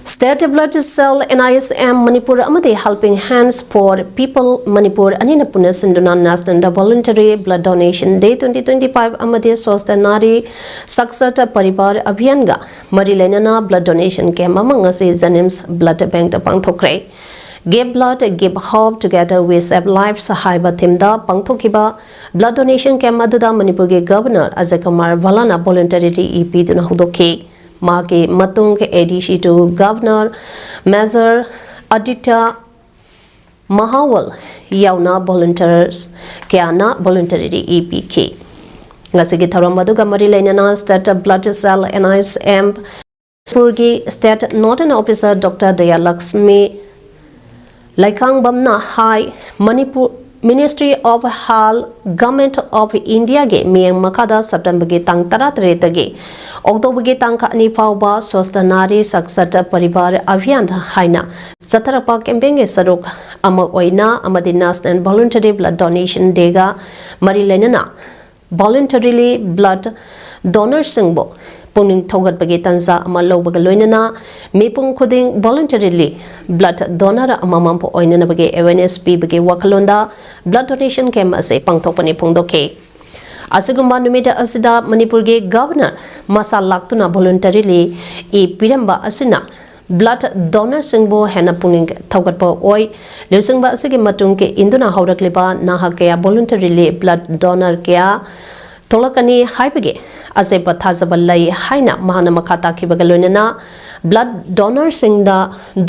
State Blood Cell, NISM Manipur ꯑꯃꯗꯤ Helping Hands for People Manipur ꯑꯅꯤꯅ ꯄꯨꯟꯅ ꯁꯤꯟꯗꯨꯅ National Voluntary Blood Donation Day twenty twenty-five ꯑꯃꯗꯤ Swasth Nari Sakshat Parivar Abhiyan ꯒ ꯃꯔꯤ ꯂꯩꯅꯅ blood donation camp ꯑꯃ ꯉꯁꯤ JNIMS Blood Bank ꯇ ꯄꯥꯡꯊꯣꯛꯈ꯭ꯔꯦ꯫ Give blood, give hope, together we save lives ꯍꯥꯏꯕ theme ꯗ ꯄꯥꯡꯊꯣꯛꯈꯤꯕ blood donation camp ꯑꯗꯨꯗ ꯃꯅꯤꯄꯨꯔꯒꯤ Governor Ajay Kumar ꯚꯜꯂꯥꯅ voluntarily E ꯄꯤꯗꯨꯅ ꯍꯧꯗꯣꯛꯈꯤ꯫ ꯃꯍꯥꯛꯀꯤ ꯃꯇꯨꯡ ADC to Governor Major Aditya Mahawal ꯌꯥꯎꯅ volunteers ꯀꯌꯥꯅ voluntarily ꯏ ꯄꯤꯈꯤ꯫ ꯉꯁꯤꯒꯤ ꯊꯧꯔꯝ ꯑꯗꯨꯒ ꯃꯔꯤ ꯂꯩꯅꯅ State Blood Cell, NISM ꯄꯨꯔꯒꯤ State Nodal Officer Doctor Dayalakshmi ꯂꯩꯈꯥꯡꯕꯝꯅ high, Manipur Ministry of Health, Government of India ꯒꯤ ꯃꯤꯠꯌꯦꯡ ꯃꯈꯥꯗ September ꯒꯤ ꯇꯥꯡ ꯇꯔꯥꯇꯔꯦꯠꯇꯒꯤ October ꯒꯤ ꯇꯥꯡ ꯑꯅꯤ ꯐꯥꯎꯕ Swasth Nari Sakshat Parivar Abhiyan ꯍꯥꯏꯅ ꯆꯠꯊꯔꯛꯄ campaign ꯒꯤ ꯁꯔꯨꯛ ꯑꯃ ꯑꯣꯏꯅ ꯑꯃꯗꯤ National Voluntary Blood Donation Day ꯒ ꯃꯔꯤ ꯂꯩꯅꯅ voluntarily blood donor ꯁꯤꯡꯕꯨ ꯄꯨꯛꯅꯤꯡ ꯊꯧꯒꯠꯄꯒꯤ ꯇꯥꯟꯖꯥ ꯑꯃ ꯂꯧꯕꯒ ꯂꯣꯏꯅꯅ ꯃꯤꯄꯨꯝ ꯈꯨꯗꯤꯡ voluntarily blood donor ꯑꯃꯃꯝꯕꯨ ꯑꯣꯏꯅꯅꯕꯒꯤ awareness ꯄꯤꯕꯒꯤ ꯋꯥꯈꯜꯂꯣꯟꯗ blood donation camp ꯑꯁꯤ ꯄꯥꯡꯊꯣꯛꯄꯅꯤ ꯐꯣꯡꯗꯣꯛꯈꯤ꯫ ꯑꯁꯤꯒꯨꯝꯕ ꯅꯨꯃꯤꯠ ꯑꯁꯤꯗ ꯃꯅꯤꯄꯨꯔꯒꯤ Governor ꯃꯁꯥ ꯂꯥꯛꯇꯨꯅ voluntarily ꯏ ꯄꯤꯔꯝꯕ ꯑꯁꯤꯅ blood donor ꯁꯤꯡꯕꯨ ꯍꯦꯟꯅ ꯄꯨꯛꯅꯤꯡ ꯊꯧꯒꯠꯄ ꯑꯣꯏ꯫ ꯂꯨꯆꯤꯡꯕ ꯑꯁꯤꯒꯤ ꯃꯇꯨꯡ ꯏꯟꯗꯨꯅ ꯍꯧꯔꯛꯂꯤꯕ ꯅꯍꯥ ꯀꯌꯥ voluntarily blood donor ꯀꯌꯥ ꯊꯣꯛꯂꯛꯀꯅꯤ ꯍꯥꯏꯕꯒꯤ ꯑꯆꯦꯠꯄ ꯊꯥꯖꯕ ꯂꯩ ꯍꯥꯏꯅ ꯃꯍꯥꯛꯅ ꯃꯈꯥ ꯇꯥꯈꯤꯕꯒ ꯂꯣꯏꯅꯅ blood donor ꯁꯤꯡꯗ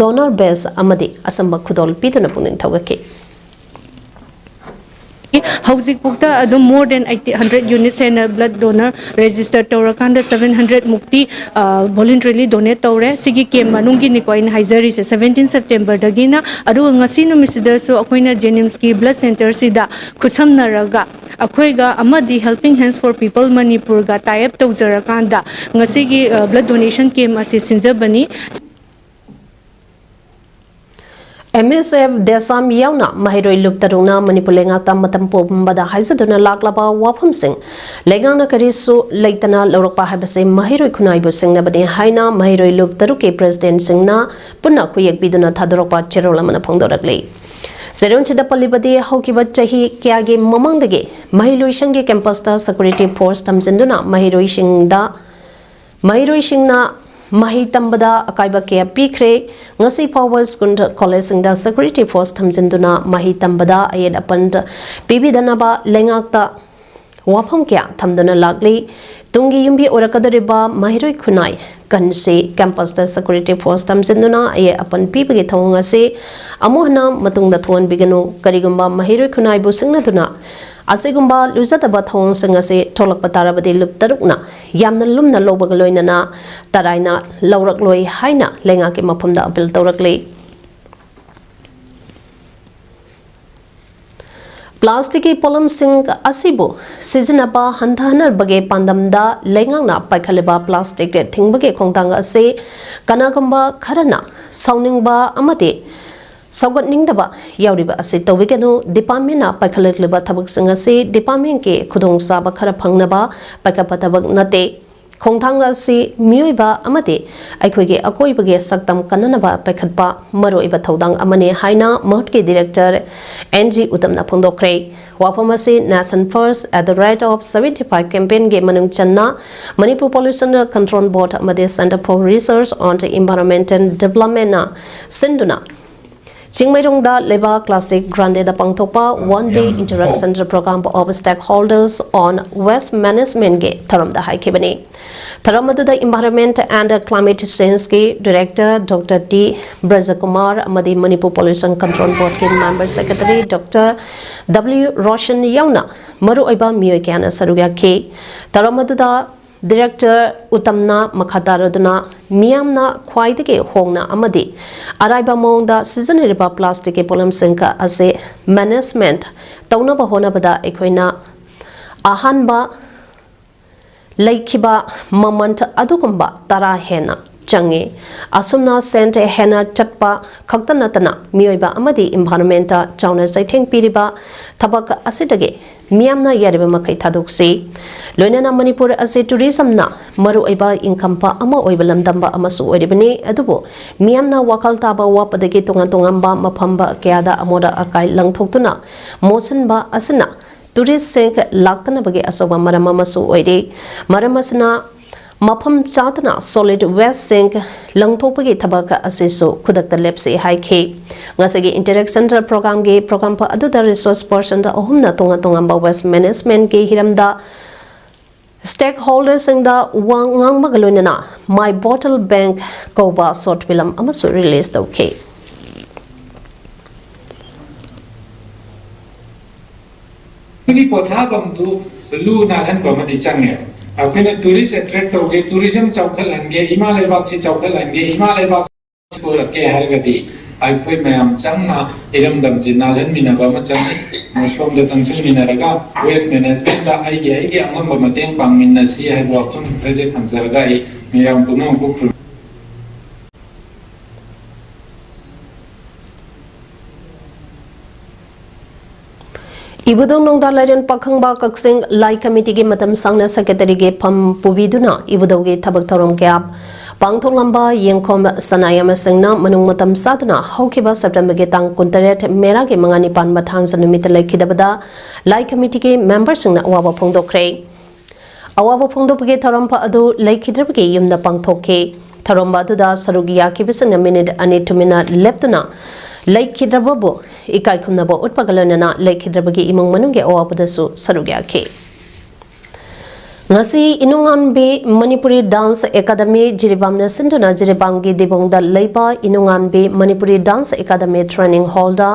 donor badge ꯑꯃꯗꯤ ꯑꯆꯝꯕ ꯈꯨꯗꯣꯜ ꯄꯤꯗꯨꯅ ꯄꯨꯛꯅꯤꯡ ꯊꯧꯒꯠꯈꯤ꯫ ꯍꯧꯖꯤꯛꯐꯥꯎꯗ ꯑꯗꯨꯝ more than eighty, hundred units ꯍꯦꯟꯅ blood donor register ꯇꯧꯔꯀꯥꯟꯗ seven hundred ꯃꯨꯛꯇꯤ, ꯑ, voluntarily donate ꯇꯧꯔꯦ꯫ ꯁꯤꯒꯤ camp ꯃꯅꯨꯡꯒꯤꯅꯤꯀꯣ ꯑꯩꯅ ꯍꯥꯏꯖꯔꯤꯁꯦ, seventeen September ꯗꯒꯤꯅ꯫ ꯑꯗꯨꯒ ꯉꯁꯤ ꯅꯨꯃꯤꯠꯁꯤꯗꯁꯨ ꯑꯩꯈꯣꯏꯅ JNIMS ꯀꯤ blood center ꯁꯤꯗ ꯈꯨꯠꯁꯝꯅꯔꯒ ꯑꯩꯈꯣꯏꯒ ꯑꯃꯗꯤ Helping Hands for People ꯃꯅꯤꯄꯨꯔꯒ tie up ꯇꯧꯖꯔꯀꯥꯟꯗ ꯉꯁꯤꯒꯤ, ꯑ, blood donation camp ꯑꯁꯤ ꯁꯤꯟꯖꯕꯅꯤ꯫ ꯑꯦꯝ ꯑꯦꯁ ꯑꯦꯐ ꯗꯦꯁꯥꯝ ꯌꯥꯎꯅ ꯃꯍꯩꯔꯣꯏ ꯂꯨꯞ ꯇꯔꯨꯛꯅ ꯃꯅꯤꯄꯨꯔ ꯂꯩꯉꯥꯛꯇ ꯃꯇꯝ ꯄꯨꯝꯕꯗ ꯍꯥꯏꯖꯗꯨꯅ ꯂꯥꯛꯂꯕ ꯋꯥꯐꯝꯁꯤꯡ ꯂꯩꯉꯥꯛꯅ ꯀꯔꯤꯁꯨ ꯂꯩꯇꯅ ꯂꯧꯔꯛꯄ ꯍꯥꯏꯕꯁꯤ ꯃꯍꯩꯔꯣꯏ ꯈꯨꯟꯅꯥꯏꯕꯨ ꯁꯤꯡꯅꯕꯅꯤ ꯍꯥꯏꯅ ꯃꯍꯩꯔꯣꯏ ꯂꯨꯞ ꯇꯔꯨꯛꯀꯤ ꯄ꯭ꯔꯦꯁꯤꯗꯦꯟꯁꯤꯡꯅ ꯄꯨꯟꯅ ꯈꯨꯌꯦꯛ ꯄꯤꯗꯨꯅ ꯊꯥꯗꯣꯔꯛꯄ ꯆꯦꯔꯣꯜ ꯑꯃꯅ ꯐꯣꯡꯗꯣꯔꯛꯂꯤ꯫ ꯆꯦꯔꯣꯜꯁꯤꯗ ꯄꯜꯂꯤꯕꯗꯤ ꯍꯧꯈꯤꯕ ꯆꯍꯤ ꯀꯌꯥꯒꯤ ꯃꯃꯥꯡꯗꯒꯤ ꯃꯍꯩꯂꯣꯏꯁꯪꯒꯤ ꯀꯦꯝꯄꯁꯇ ꯁꯦꯀ꯭ꯌꯨꯔꯤꯇꯤ ꯐꯣꯔꯁ ꯊꯝꯖꯤꯟꯗꯨꯅ ꯃꯍꯩꯔꯣꯏꯁꯤꯡꯗ ꯃꯍꯩꯔꯣꯏꯁꯤꯡꯅ ꯃꯍꯩ ꯇꯝꯕꯗ ꯑꯀꯥꯏꯕ ꯀꯌꯥ ꯄꯤꯈ꯭ꯔꯦ꯫ ꯉꯁꯤ ꯐꯥꯎꯕ ꯁ꯭ꯀꯨꯜ ꯀꯣꯂꯦꯖꯁꯤꯡꯗ ꯁꯦꯀ꯭ꯌꯨꯔꯤꯇꯤ ꯐꯣꯔꯁ ꯊꯝꯖꯤꯟꯗꯨꯅ ꯃꯍꯩ ꯇꯝꯕꯗ ꯑꯌꯦꯠ ꯑꯄꯟ ꯄꯤꯕꯤꯗꯅꯕ ꯂꯩꯉꯥꯛꯇ ꯋꯥꯐꯝ ꯀꯌꯥ ꯊꯝꯗꯨꯅ ꯂꯥꯛꯂꯤ꯫ ꯇꯨꯡꯒꯤ ꯌꯨꯝꯕꯤ ꯑꯣꯏꯔꯛꯀꯗꯧꯔꯤꯕ ꯃꯍꯩꯔꯣꯏ ꯈꯨꯟꯅꯥꯏ ꯀꯟꯁꯤ ꯀꯦꯝꯄꯁꯇ ꯁꯦꯀ꯭ꯌꯨꯔꯤꯇꯤ ꯐꯣꯔꯁ ꯊꯝꯖꯤꯟꯗꯨꯅ ꯑꯌꯦꯠ ꯑꯄꯟ ꯄꯤꯕꯒꯤ ꯊꯧꯑꯣꯡ ꯑꯁꯤ ꯑꯃꯨꯛ ꯍꯟꯅ ꯃꯇꯨꯡꯗ ꯊꯣꯛꯍꯟꯕꯤꯒꯅꯨ꯫ ꯀꯔꯤꯒꯨꯝꯕ ꯃꯍꯩꯔꯣꯏ ꯈꯨꯟꯅꯥꯏꯕꯨ ꯁꯤꯡꯅꯗꯨꯅ ꯑꯁꯤꯒꯨꯝꯕ ꯂꯨꯖꯗꯕ ꯊꯧꯑꯣꯡꯁꯤꯡ ꯑꯁꯤ ꯊꯣꯛꯂꯛꯄ ꯇꯥꯔꯕꯗꯤ ꯂꯨꯞ ꯇꯔꯨꯛꯅ ꯌꯥꯝꯅ ꯂꯨꯝꯅ ꯂꯧꯕꯒ ꯂꯣꯏꯅꯅ ꯇꯔꯥꯏꯅ ꯂꯧꯔꯛꯂꯣꯏ ꯍꯥꯏꯅ ꯂꯩꯉꯥꯛꯀꯤ ꯃꯐꯝꯗ ꯑꯄꯤꯜ ꯇꯧꯔꯛꯂꯤ꯫ ꯄ꯭ꯂꯥꯁꯇꯤꯛꯀꯤ ꯄꯣꯠꯂꯝꯁꯤꯡ ꯑꯁꯤꯕꯨ ꯁꯤꯖꯤꯟꯅꯕ ꯍꯟꯊꯍꯟꯅꯕꯒꯤ ꯄꯥꯟꯗꯝꯗ ꯂꯩꯉꯥꯛꯅ ꯄꯥꯏꯈꯠꯂꯤꯕ ꯄ꯭ꯂꯥꯁꯇꯤꯛ ꯊꯤꯡꯕꯒꯤ ꯈꯣꯡꯊꯥꯡ ꯑꯁꯤ ꯀꯅꯥꯒꯨꯝꯕ ꯈꯔꯅ ꯁꯥꯎꯅꯤꯡꯕ ꯑꯃꯗꯤ ꯁꯧꯒꯠꯅꯤꯡꯗꯕ ꯌꯥꯎꯔꯤꯕ ꯑꯁꯤ ꯇꯧꯕꯤꯒꯅꯨ꯫ ꯗꯤꯄꯥꯔꯠꯃꯦꯟꯅ ꯄꯥꯏꯈꯠꯂꯛꯂꯤꯕ ꯊꯕꯛꯁꯤꯡ ꯑꯁꯤ ꯗꯤꯄꯥꯔꯠꯃꯦꯟꯒꯤ ꯈꯨꯗꯣꯡꯆꯥꯕ ꯈꯔ ꯐꯪꯅꯕ ꯄꯥꯏꯈꯠꯄ ꯊꯕꯛ ꯅꯠꯇꯦ꯫ ꯈꯣꯡꯊꯥꯡ ꯑꯁꯤ ꯃꯤꯑꯣꯏꯕ ꯑꯃꯗꯤ ꯑꯩꯈꯣꯏꯒꯤ ꯑꯀꯣꯏꯕꯒꯤ ꯁꯛꯇꯝ ꯀꯟꯅꯅꯕ ꯄꯥꯏꯈꯠꯄ ꯃꯔꯨꯑꯣꯏꯕ ꯊꯧꯗꯥꯡ ꯑꯃꯅꯤ ꯍꯥꯏꯅ ꯃꯍꯨꯠꯀꯤ ꯗꯤꯔꯦꯛꯇꯔ ꯑꯦꯟ ꯖꯤ ꯎꯇꯝꯅ ꯐꯣꯡꯗꯣꯛꯈ꯭ꯔꯦ꯫ ꯋꯥꯐꯝ ꯑꯁꯤ Nation First at the Rate of Seventy Five campaignꯒꯤ ꯃꯅꯨꯡ ꯆꯟꯅ ꯃꯅꯤꯄꯨꯔ Pollution Control Board ꯑꯃꯗꯤ Centre for Research on Environmental Developmentꯅ ꯁꯤꯟꯗꯨꯅ ꯆꯤꯡꯃꯩꯔꯣꯡꯗ ꯂꯩꯕꯥꯛ ꯀ꯭ꯂꯥꯁꯇꯤꯛ ꯒ꯭ꯔꯥꯟꯗꯦꯗ ꯄꯥꯡꯊꯣꯛꯄ One Day Interaction Program of Stakeholders on Waste Managementꯒꯤ ꯊꯧꯔꯝꯗ ꯍꯥꯏꯈꯤꯕꯅꯤ꯫ ꯊꯧꯔꯝ ꯑꯗꯨꯗ Environment and Climate Changeꯀꯤ Director Doctor ꯇꯤ ꯕ꯭ꯔꯖꯀꯨꯃꯥꯔ ꯑꯃꯗꯤ Manipur Pollution Control Boardꯀꯤ Member Secretary Doctor W Roshan ꯌꯥꯎꯅ ꯃꯔꯨꯑꯣꯏꯕ ꯃꯤꯑꯣꯏ ꯀꯌꯥꯅ ꯁꯔꯨꯛ ꯌꯥꯈꯤ꯫ ꯊꯧꯔꯝ ꯑꯗꯨꯗ ꯗꯤꯔꯦꯛꯇꯔ ꯎꯇꯝꯅ ꯃꯈꯥ ꯇꯥꯔꯗꯨꯅ ꯃꯤꯌꯥꯝꯅ ꯈ꯭ꯋꯥꯏꯗꯒꯤ ꯍꯣꯡꯅ ꯑꯃꯗꯤ ꯑꯔꯥꯏꯕ ꯃꯑꯣꯡꯗ ꯁꯤꯖꯤꯟꯅꯔꯤꯕ ꯄ꯭ꯂꯥꯁꯇꯤꯛꯀꯤ ꯄꯣꯠꯂꯝꯁꯤꯡ ꯑꯁꯤ ꯃꯦꯅꯦꯖꯃꯦꯟꯠ ꯇꯧꯅꯕ ꯍꯣꯠꯅꯕꯗ ꯑꯩꯈꯣꯏꯅ ꯑꯍꯥꯟꯕ ꯂꯩꯈꯤꯕ ꯃꯃꯜ ꯑꯗꯨꯒꯨꯝꯕ ꯇꯔꯥ ꯍꯦꯟꯅ ꯆꯪꯉꯤ꯫ ꯑꯁꯨꯝꯅ ꯁꯦꯟꯠ ꯍꯦꯟꯅ ꯆꯠꯄ ꯈꯛꯇ ꯅꯠꯇꯅ ꯃꯤꯑꯣꯏꯕ ꯑꯃꯗꯤ environment ꯆꯥꯎꯅ ꯆꯩꯊꯦꯡ ꯄꯤꯔꯤꯕ ꯊꯕꯛ ꯑꯁꯤꯗꯒꯤ ꯃꯤꯌꯥꯝꯅ ꯌꯥꯔꯤꯕ ꯃꯈꯩ ꯊꯥꯗꯣꯛꯁꯤ꯫ ꯂꯣꯏꯅꯅ ꯃꯅꯤꯄꯨꯔ ꯑꯁꯤ tourism ꯅ ꯃꯔꯨꯑꯣꯏꯕ income ꯄ ꯑꯃ ꯑꯣꯏꯕ ꯂꯝꯗꯝꯕ ꯑꯃꯁꯨ ꯑꯣꯏꯔꯤꯕꯅꯤ꯫ ꯑꯗꯨꯕꯨ ꯃꯤꯌꯥꯝꯅ ꯋꯥꯈꯜ ꯇꯥꯕ ꯋꯥꯠꯄꯗꯒꯤ ꯇꯣꯉꯥꯟ ꯇꯣꯉꯥꯟꯕ ꯃꯐꯝ ꯀꯌꯥꯗ ꯑꯃꯣꯠ ꯑꯀꯥꯏ ꯂꯪꯊꯣꯛꯇꯨꯅ ꯃꯣꯠꯁꯤꯟꯕ ꯑꯁꯤꯅ tourist ꯁꯤꯡ ꯂꯥꯛꯇꯅꯕꯒꯤ ꯑꯆꯧꯕ ꯃꯔꯝ ꯑꯃꯁꯨ ꯑꯣꯏꯔꯤ꯫ ꯃꯔꯝ ꯑꯁꯤꯅ ꯃꯐꯝ ꯆꯥꯗꯅ solid waste ꯁꯤꯡ ꯂꯪꯊꯣꯛꯄꯒꯤ ꯊꯕꯛ ꯑꯁꯤꯁꯨ ꯈꯨꯗꯛꯇ ꯂꯦꯞꯁꯤ ꯍꯥꯏꯈꯤ꯫ ꯉꯁꯤꯒꯤ interaction program ꯒꯤ program ꯑꯗꯨꯗ resource person ꯑꯍꯨꯝꯅ ꯇꯣꯉꯥꯟ ꯇꯣꯉꯥꯟꯕ waste management ꯀꯤ ꯍꯤꯔꯝꯗ stakeholder ꯁꯤꯡꯗ ꯋꯥ ꯉꯥꯡꯕꯒ ꯂꯣꯏꯅꯅ My Bottle Bank ꯀꯧꯕ short film ꯑꯃꯁꯨ release ꯇꯧꯈꯤ꯫ ꯑꯩꯈꯣꯏꯒꯤ ꯄꯣꯊꯥꯐꯝꯗꯨ ꯂꯨ ꯅꯥꯜꯍꯟꯕ ꯑꯃꯗꯤ ꯆꯪꯉꯦ꯫ ꯑꯩꯈꯣꯏꯅ tourist attract ꯇꯧꯒꯦ, tourism ꯆꯥꯎꯈꯠꯍꯟꯒꯦ, ꯏꯃꯥ ꯂꯩꯕꯥꯛꯁꯤ ꯆꯥꯎꯈꯠꯍꯟꯒꯦ, ꯏꯃꯥ ꯂꯩꯕꯥꯛ ꯄꯨꯔꯛꯀꯦ ꯍꯥꯏꯔꯒꯗꯤ ꯑꯩꯈꯣꯏ ꯃꯌꯥꯝ ꯆꯪꯅ ꯏꯔꯝꯗꯝꯁꯤ ꯅꯥꯜꯍꯟꯃꯤꯟꯅꯕ ꯑꯃ ꯆꯪꯉꯤ꯫ ꯃꯁꯣꯝꯗ ꯆꯪꯁꯤꯟꯃꯤꯟꯅꯔꯒ waste management ꯇ ꯑꯩꯒꯤ ꯑꯩꯒꯤ ꯑꯉꯝꯕ ꯃꯇꯦꯡ ꯄꯥꯡꯃꯤꯟꯅꯁꯤ ꯍꯥꯏꯕ ꯋꯥꯐꯝ ꯈꯔꯁꯦ ꯊꯝꯖꯔꯒ ꯑꯩ ꯃꯤꯌꯥꯝ ꯄꯨꯝꯅꯃꯛꯄꯨ ꯈꯨꯔꯨꯝ ꯏꯕꯨꯙꯧ ꯅꯣꯡꯗꯥ ꯂꯥꯏꯔꯦꯟ ꯄꯥꯈꯪꯕ ꯀꯛꯆꯤꯡ ꯂꯥꯏ ꯀꯃꯤꯇꯤꯒꯤ ꯃꯇꯝ ꯁꯥꯡꯅ ꯁꯦꯀ꯭ꯔꯦꯇꯔꯤꯒꯤ ꯐꯝ ꯄꯨꯕꯤꯗꯨꯅ ꯏꯕꯨꯙꯧꯒꯤ ꯊꯕꯛ ꯊꯧꯔꯝ ꯀꯌꯥ ꯄꯥꯡꯊꯣꯛꯂꯝꯕ ꯌꯦꯡꯈꯣꯝ ꯁꯅꯥꯌꯥꯝꯕꯁꯤꯡꯅ ꯃꯅꯨꯡ ꯃꯇꯝ ꯆꯥꯗꯅ ꯍꯧꯈꯤꯕ ꯁꯦꯞꯇꯦꯝꯕꯔꯒꯤ ꯇꯥꯡ ꯀꯨꯟꯇꯔꯦꯠ ꯃꯦꯔꯥꯒꯤ ꯃꯉꯥꯅꯤ ꯄꯥꯟꯕ ꯊꯥꯡꯖ ꯅꯨꯃꯤꯠꯇ ꯂꯩꯈꯤꯗꯕꯗ ꯂꯥꯏ ꯀꯃꯤꯇꯤꯒꯤ ꯃꯦꯝꯕꯔꯁꯤꯡꯅ ꯑꯋꯥꯕ ꯐꯣꯡꯗꯣꯛꯈ꯭ꯔꯦ꯫ ꯑꯋꯥꯕ ꯐꯣꯡꯗꯣꯛꯄꯒꯤ ꯊꯧꯔꯝ ꯑꯗꯨ ꯂꯩꯈꯤꯗ꯭ꯔꯕꯒꯤ ꯌꯨꯝꯗ ꯄꯥꯡꯊꯣꯛꯈꯤ꯫ ꯊꯧꯔꯝ ꯑꯗꯨꯗ ꯁꯔꯨꯛ ꯌꯥꯈꯤꯕꯁꯤꯡꯅ ꯃꯤꯅꯤꯠ ꯑꯅꯤ ꯇꯨꯃꯤꯟꯅ ꯂꯦꯞꯇꯨꯅ ꯂꯩꯈꯤꯗ꯭ꯔꯕꯕꯨ ꯏꯀꯥꯏ ꯈꯨꯝꯅꯕ ꯎꯠꯄꯒ ꯂꯣꯏꯅꯅ ꯂꯩꯈꯤꯗ꯭ꯔꯕꯒꯤ ꯏꯃꯨꯡ ꯃꯅꯨꯡꯒꯤ ꯑꯋꯥꯕꯗꯁꯨ ꯁꯔꯨꯛ ꯌꯥꯈꯤ꯫ ꯉꯁꯤ ꯏꯅꯨꯉꯥꯟꯕꯤ ꯃꯅꯤꯄꯨꯔꯤ ꯗꯥꯟꯁ ꯑꯦꯀꯥꯗꯃꯤ ꯖꯤꯔꯤꯕꯥꯝꯅ ꯁꯤꯟꯗꯨꯅ ꯖꯤꯔꯤꯕꯥꯝꯒꯤ ꯗꯤꯕꯣꯡꯗ ꯂꯩꯕ ꯏꯅꯨꯉꯥꯟꯕꯤ ꯃꯅꯤꯄꯨꯔꯤ ꯗꯥꯟꯁ ꯑꯦꯀꯥꯗꯃꯤ ꯇ꯭ꯔꯦꯅꯤꯡ ꯍꯣꯜꯗ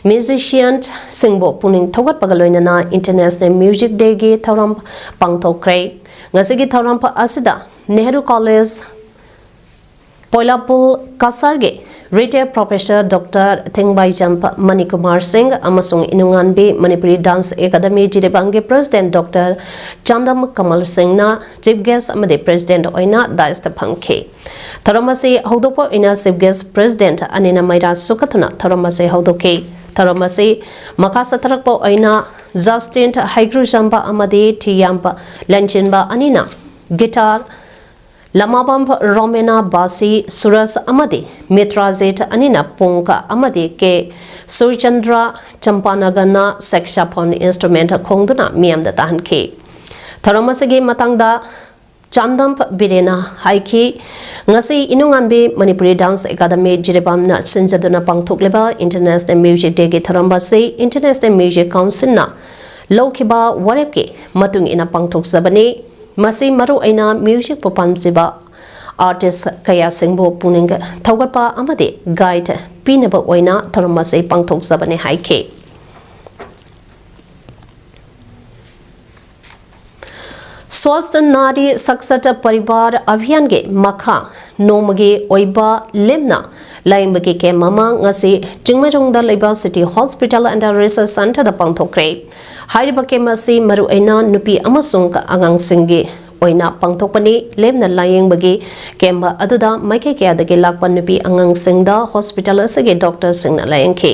ꯃ꯭ꯌꯨꯖꯤꯁꯤꯌꯟꯁꯤꯡꯕꯨ ꯄꯨꯛꯅꯤꯡ ꯊꯧꯒꯠꯄꯒ ꯂꯣꯏꯅꯅ ꯏꯟꯇꯔꯅꯦꯁꯅꯦꯜ ꯃ꯭ꯌꯨꯖꯤꯛ ꯗꯦꯒꯤ ꯊꯧꯔꯝ ꯄꯥꯡꯊꯣꯛꯈ꯭ꯔꯦ꯫ ꯉꯁꯤꯒꯤ ꯊꯧꯔꯝ ꯑꯁꯤꯗ ꯅꯦꯍꯔꯨ ꯀꯣꯂꯦꯖ ꯄꯣꯏꯂꯥꯄꯨꯜ ꯀꯁꯥꯔꯒꯤ Retired Professor Doctor Thengbaijam Manikumar Singh ꯑꯃꯁꯨꯡ ꯏꯅꯨꯡꯉꯥꯟꯕꯤ Manipuri Dance Academy ꯖꯤꯔꯤꯕꯥꯝꯒꯤ President Doctor Chandam ꯀꯃꯜ ꯁꯤꯡꯅ Chief Guest ꯑꯃꯗꯤ President ꯑꯣꯏꯅ dais ꯇ ꯐꯝꯈꯤ꯫ ꯊꯧꯔꯝ ꯑꯁꯤ ꯍꯧꯗꯣꯛꯄ ꯑꯣꯏꯅ Chief Guest President ꯑꯅꯤꯅ ꯃꯩꯔꯥ ꯁꯨꯀꯠꯇꯨꯅ ꯊꯧꯔꯝ ꯑꯁꯤ ꯍꯧꯗꯣꯛꯈꯤ꯫ ꯊꯧꯔꯝ ꯑꯁꯤ ꯃꯈꯥ ꯆꯠꯊꯔꯛꯄ ꯑꯣꯏꯅ Justin ꯍꯩꯒ꯭ꯔꯨꯖꯝꯕ ꯑꯃꯗꯤ ꯊꯤꯌꯥꯝꯕ ꯂꯟꯆꯤꯟꯕ ꯑꯅꯤꯅ guitar, ꯂꯃꯥꯕꯝ ꯔꯣꯃꯦꯅꯥ ꯕꯥꯁꯤ, ꯁꯨꯔꯖ ꯑꯃꯗꯤ ꯃꯤꯇ꯭ꯔꯥꯖꯤꯠ ꯑꯅꯤꯅ ꯄꯨꯡꯀ ꯑꯃꯗꯤ ꯀꯦ ꯁꯨꯔꯆꯟꯗ꯭ꯔ ꯆꯝꯄꯥꯅꯒꯔꯅ saxophone instrument ꯈꯣꯡꯗꯨꯅ ꯃꯤꯌꯥꯝꯗ ꯇꯥꯍꯟꯈꯤ꯫ ꯊꯧꯔꯝ ꯑꯁꯤꯒꯤ ꯃꯇꯥꯡꯗ ꯆꯥꯟꯗꯝ ꯕꯤꯔꯦꯅ ꯍꯥꯏꯈꯤ, ꯉꯁꯤ ꯏꯅꯨꯡꯉꯥꯟꯕꯤ Manipuri Dance Academy ꯖꯤꯔꯤꯕꯥꯝꯅ ꯁꯤꯟꯖꯗꯨꯅ ꯄꯥꯡꯊꯣꯛꯂꯤꯕ International Music Day ꯒꯤ ꯊꯧꯔꯝ ꯑꯁꯤ International Music Council ꯅ ꯂꯧꯈꯤꯕ ꯋꯥꯔꯦꯞꯀꯤ ꯃꯇꯨꯡ ꯏꯟꯅ ꯄꯥꯡꯊꯣꯛꯆꯕꯅꯤ꯫ ꯃꯁꯤ ꯃꯔꯨ ꯑꯣꯏꯅ music ꯄꯨ ꯄꯥꯝꯖꯕ artist ꯀꯌꯥꯁꯤꯡꯕꯨ ꯄꯨꯛꯅꯤꯡ ꯊꯧꯒꯠꯄ ꯑꯃꯗꯤ guide ꯄꯤꯅꯕ ꯑꯣꯏꯅ ꯊꯧꯔꯝ ꯑꯁꯤ ꯄꯥꯡꯊꯣꯛꯆꯕꯅꯤ ꯍꯥꯏꯈꯤ꯫ Swasth Nari Sakshat Parivar Abhiyan ꯒꯤ ꯃꯈꯥ ꯅꯣꯡꯃꯒꯤ ꯑꯣꯏꯕ ꯂꯦꯝꯅ ꯂꯥꯌꯦꯡꯕꯒꯤ camp ꯑꯃ ꯉꯁꯤ ꯆꯤꯡꯃꯩꯔꯣꯡꯗ ꯂꯩꯕ City Hospital and Research Center ꯗ ꯄꯥꯡꯊꯣꯛꯈ꯭ꯔꯦ꯫ ꯍꯥꯏꯔꯤꯕ camp ꯑꯁꯤ ꯃꯔꯨꯑꯣꯏꯅ ꯅꯨꯄꯤ ꯑꯃꯁꯨꯡ ꯑꯉꯥꯡꯁꯤꯡꯒꯤ ꯑꯣꯏꯅ ꯄꯥꯡꯊꯣꯛꯄꯅꯤ꯫ ꯂꯦꯝꯅ ꯂꯥꯌꯦꯡꯕꯒꯤ camp ꯑꯗꯨꯗ ꯃꯥꯏꯀꯩ ꯀꯌꯥꯗꯒꯤ ꯂꯥꯛꯄ ꯅꯨꯄꯤ ꯑꯉꯥꯡꯁꯤꯡꯗ hospital ꯑꯁꯤꯒꯤ doctor ꯁꯤꯡꯅ ꯂꯥꯌꯦꯡꯈꯤ꯫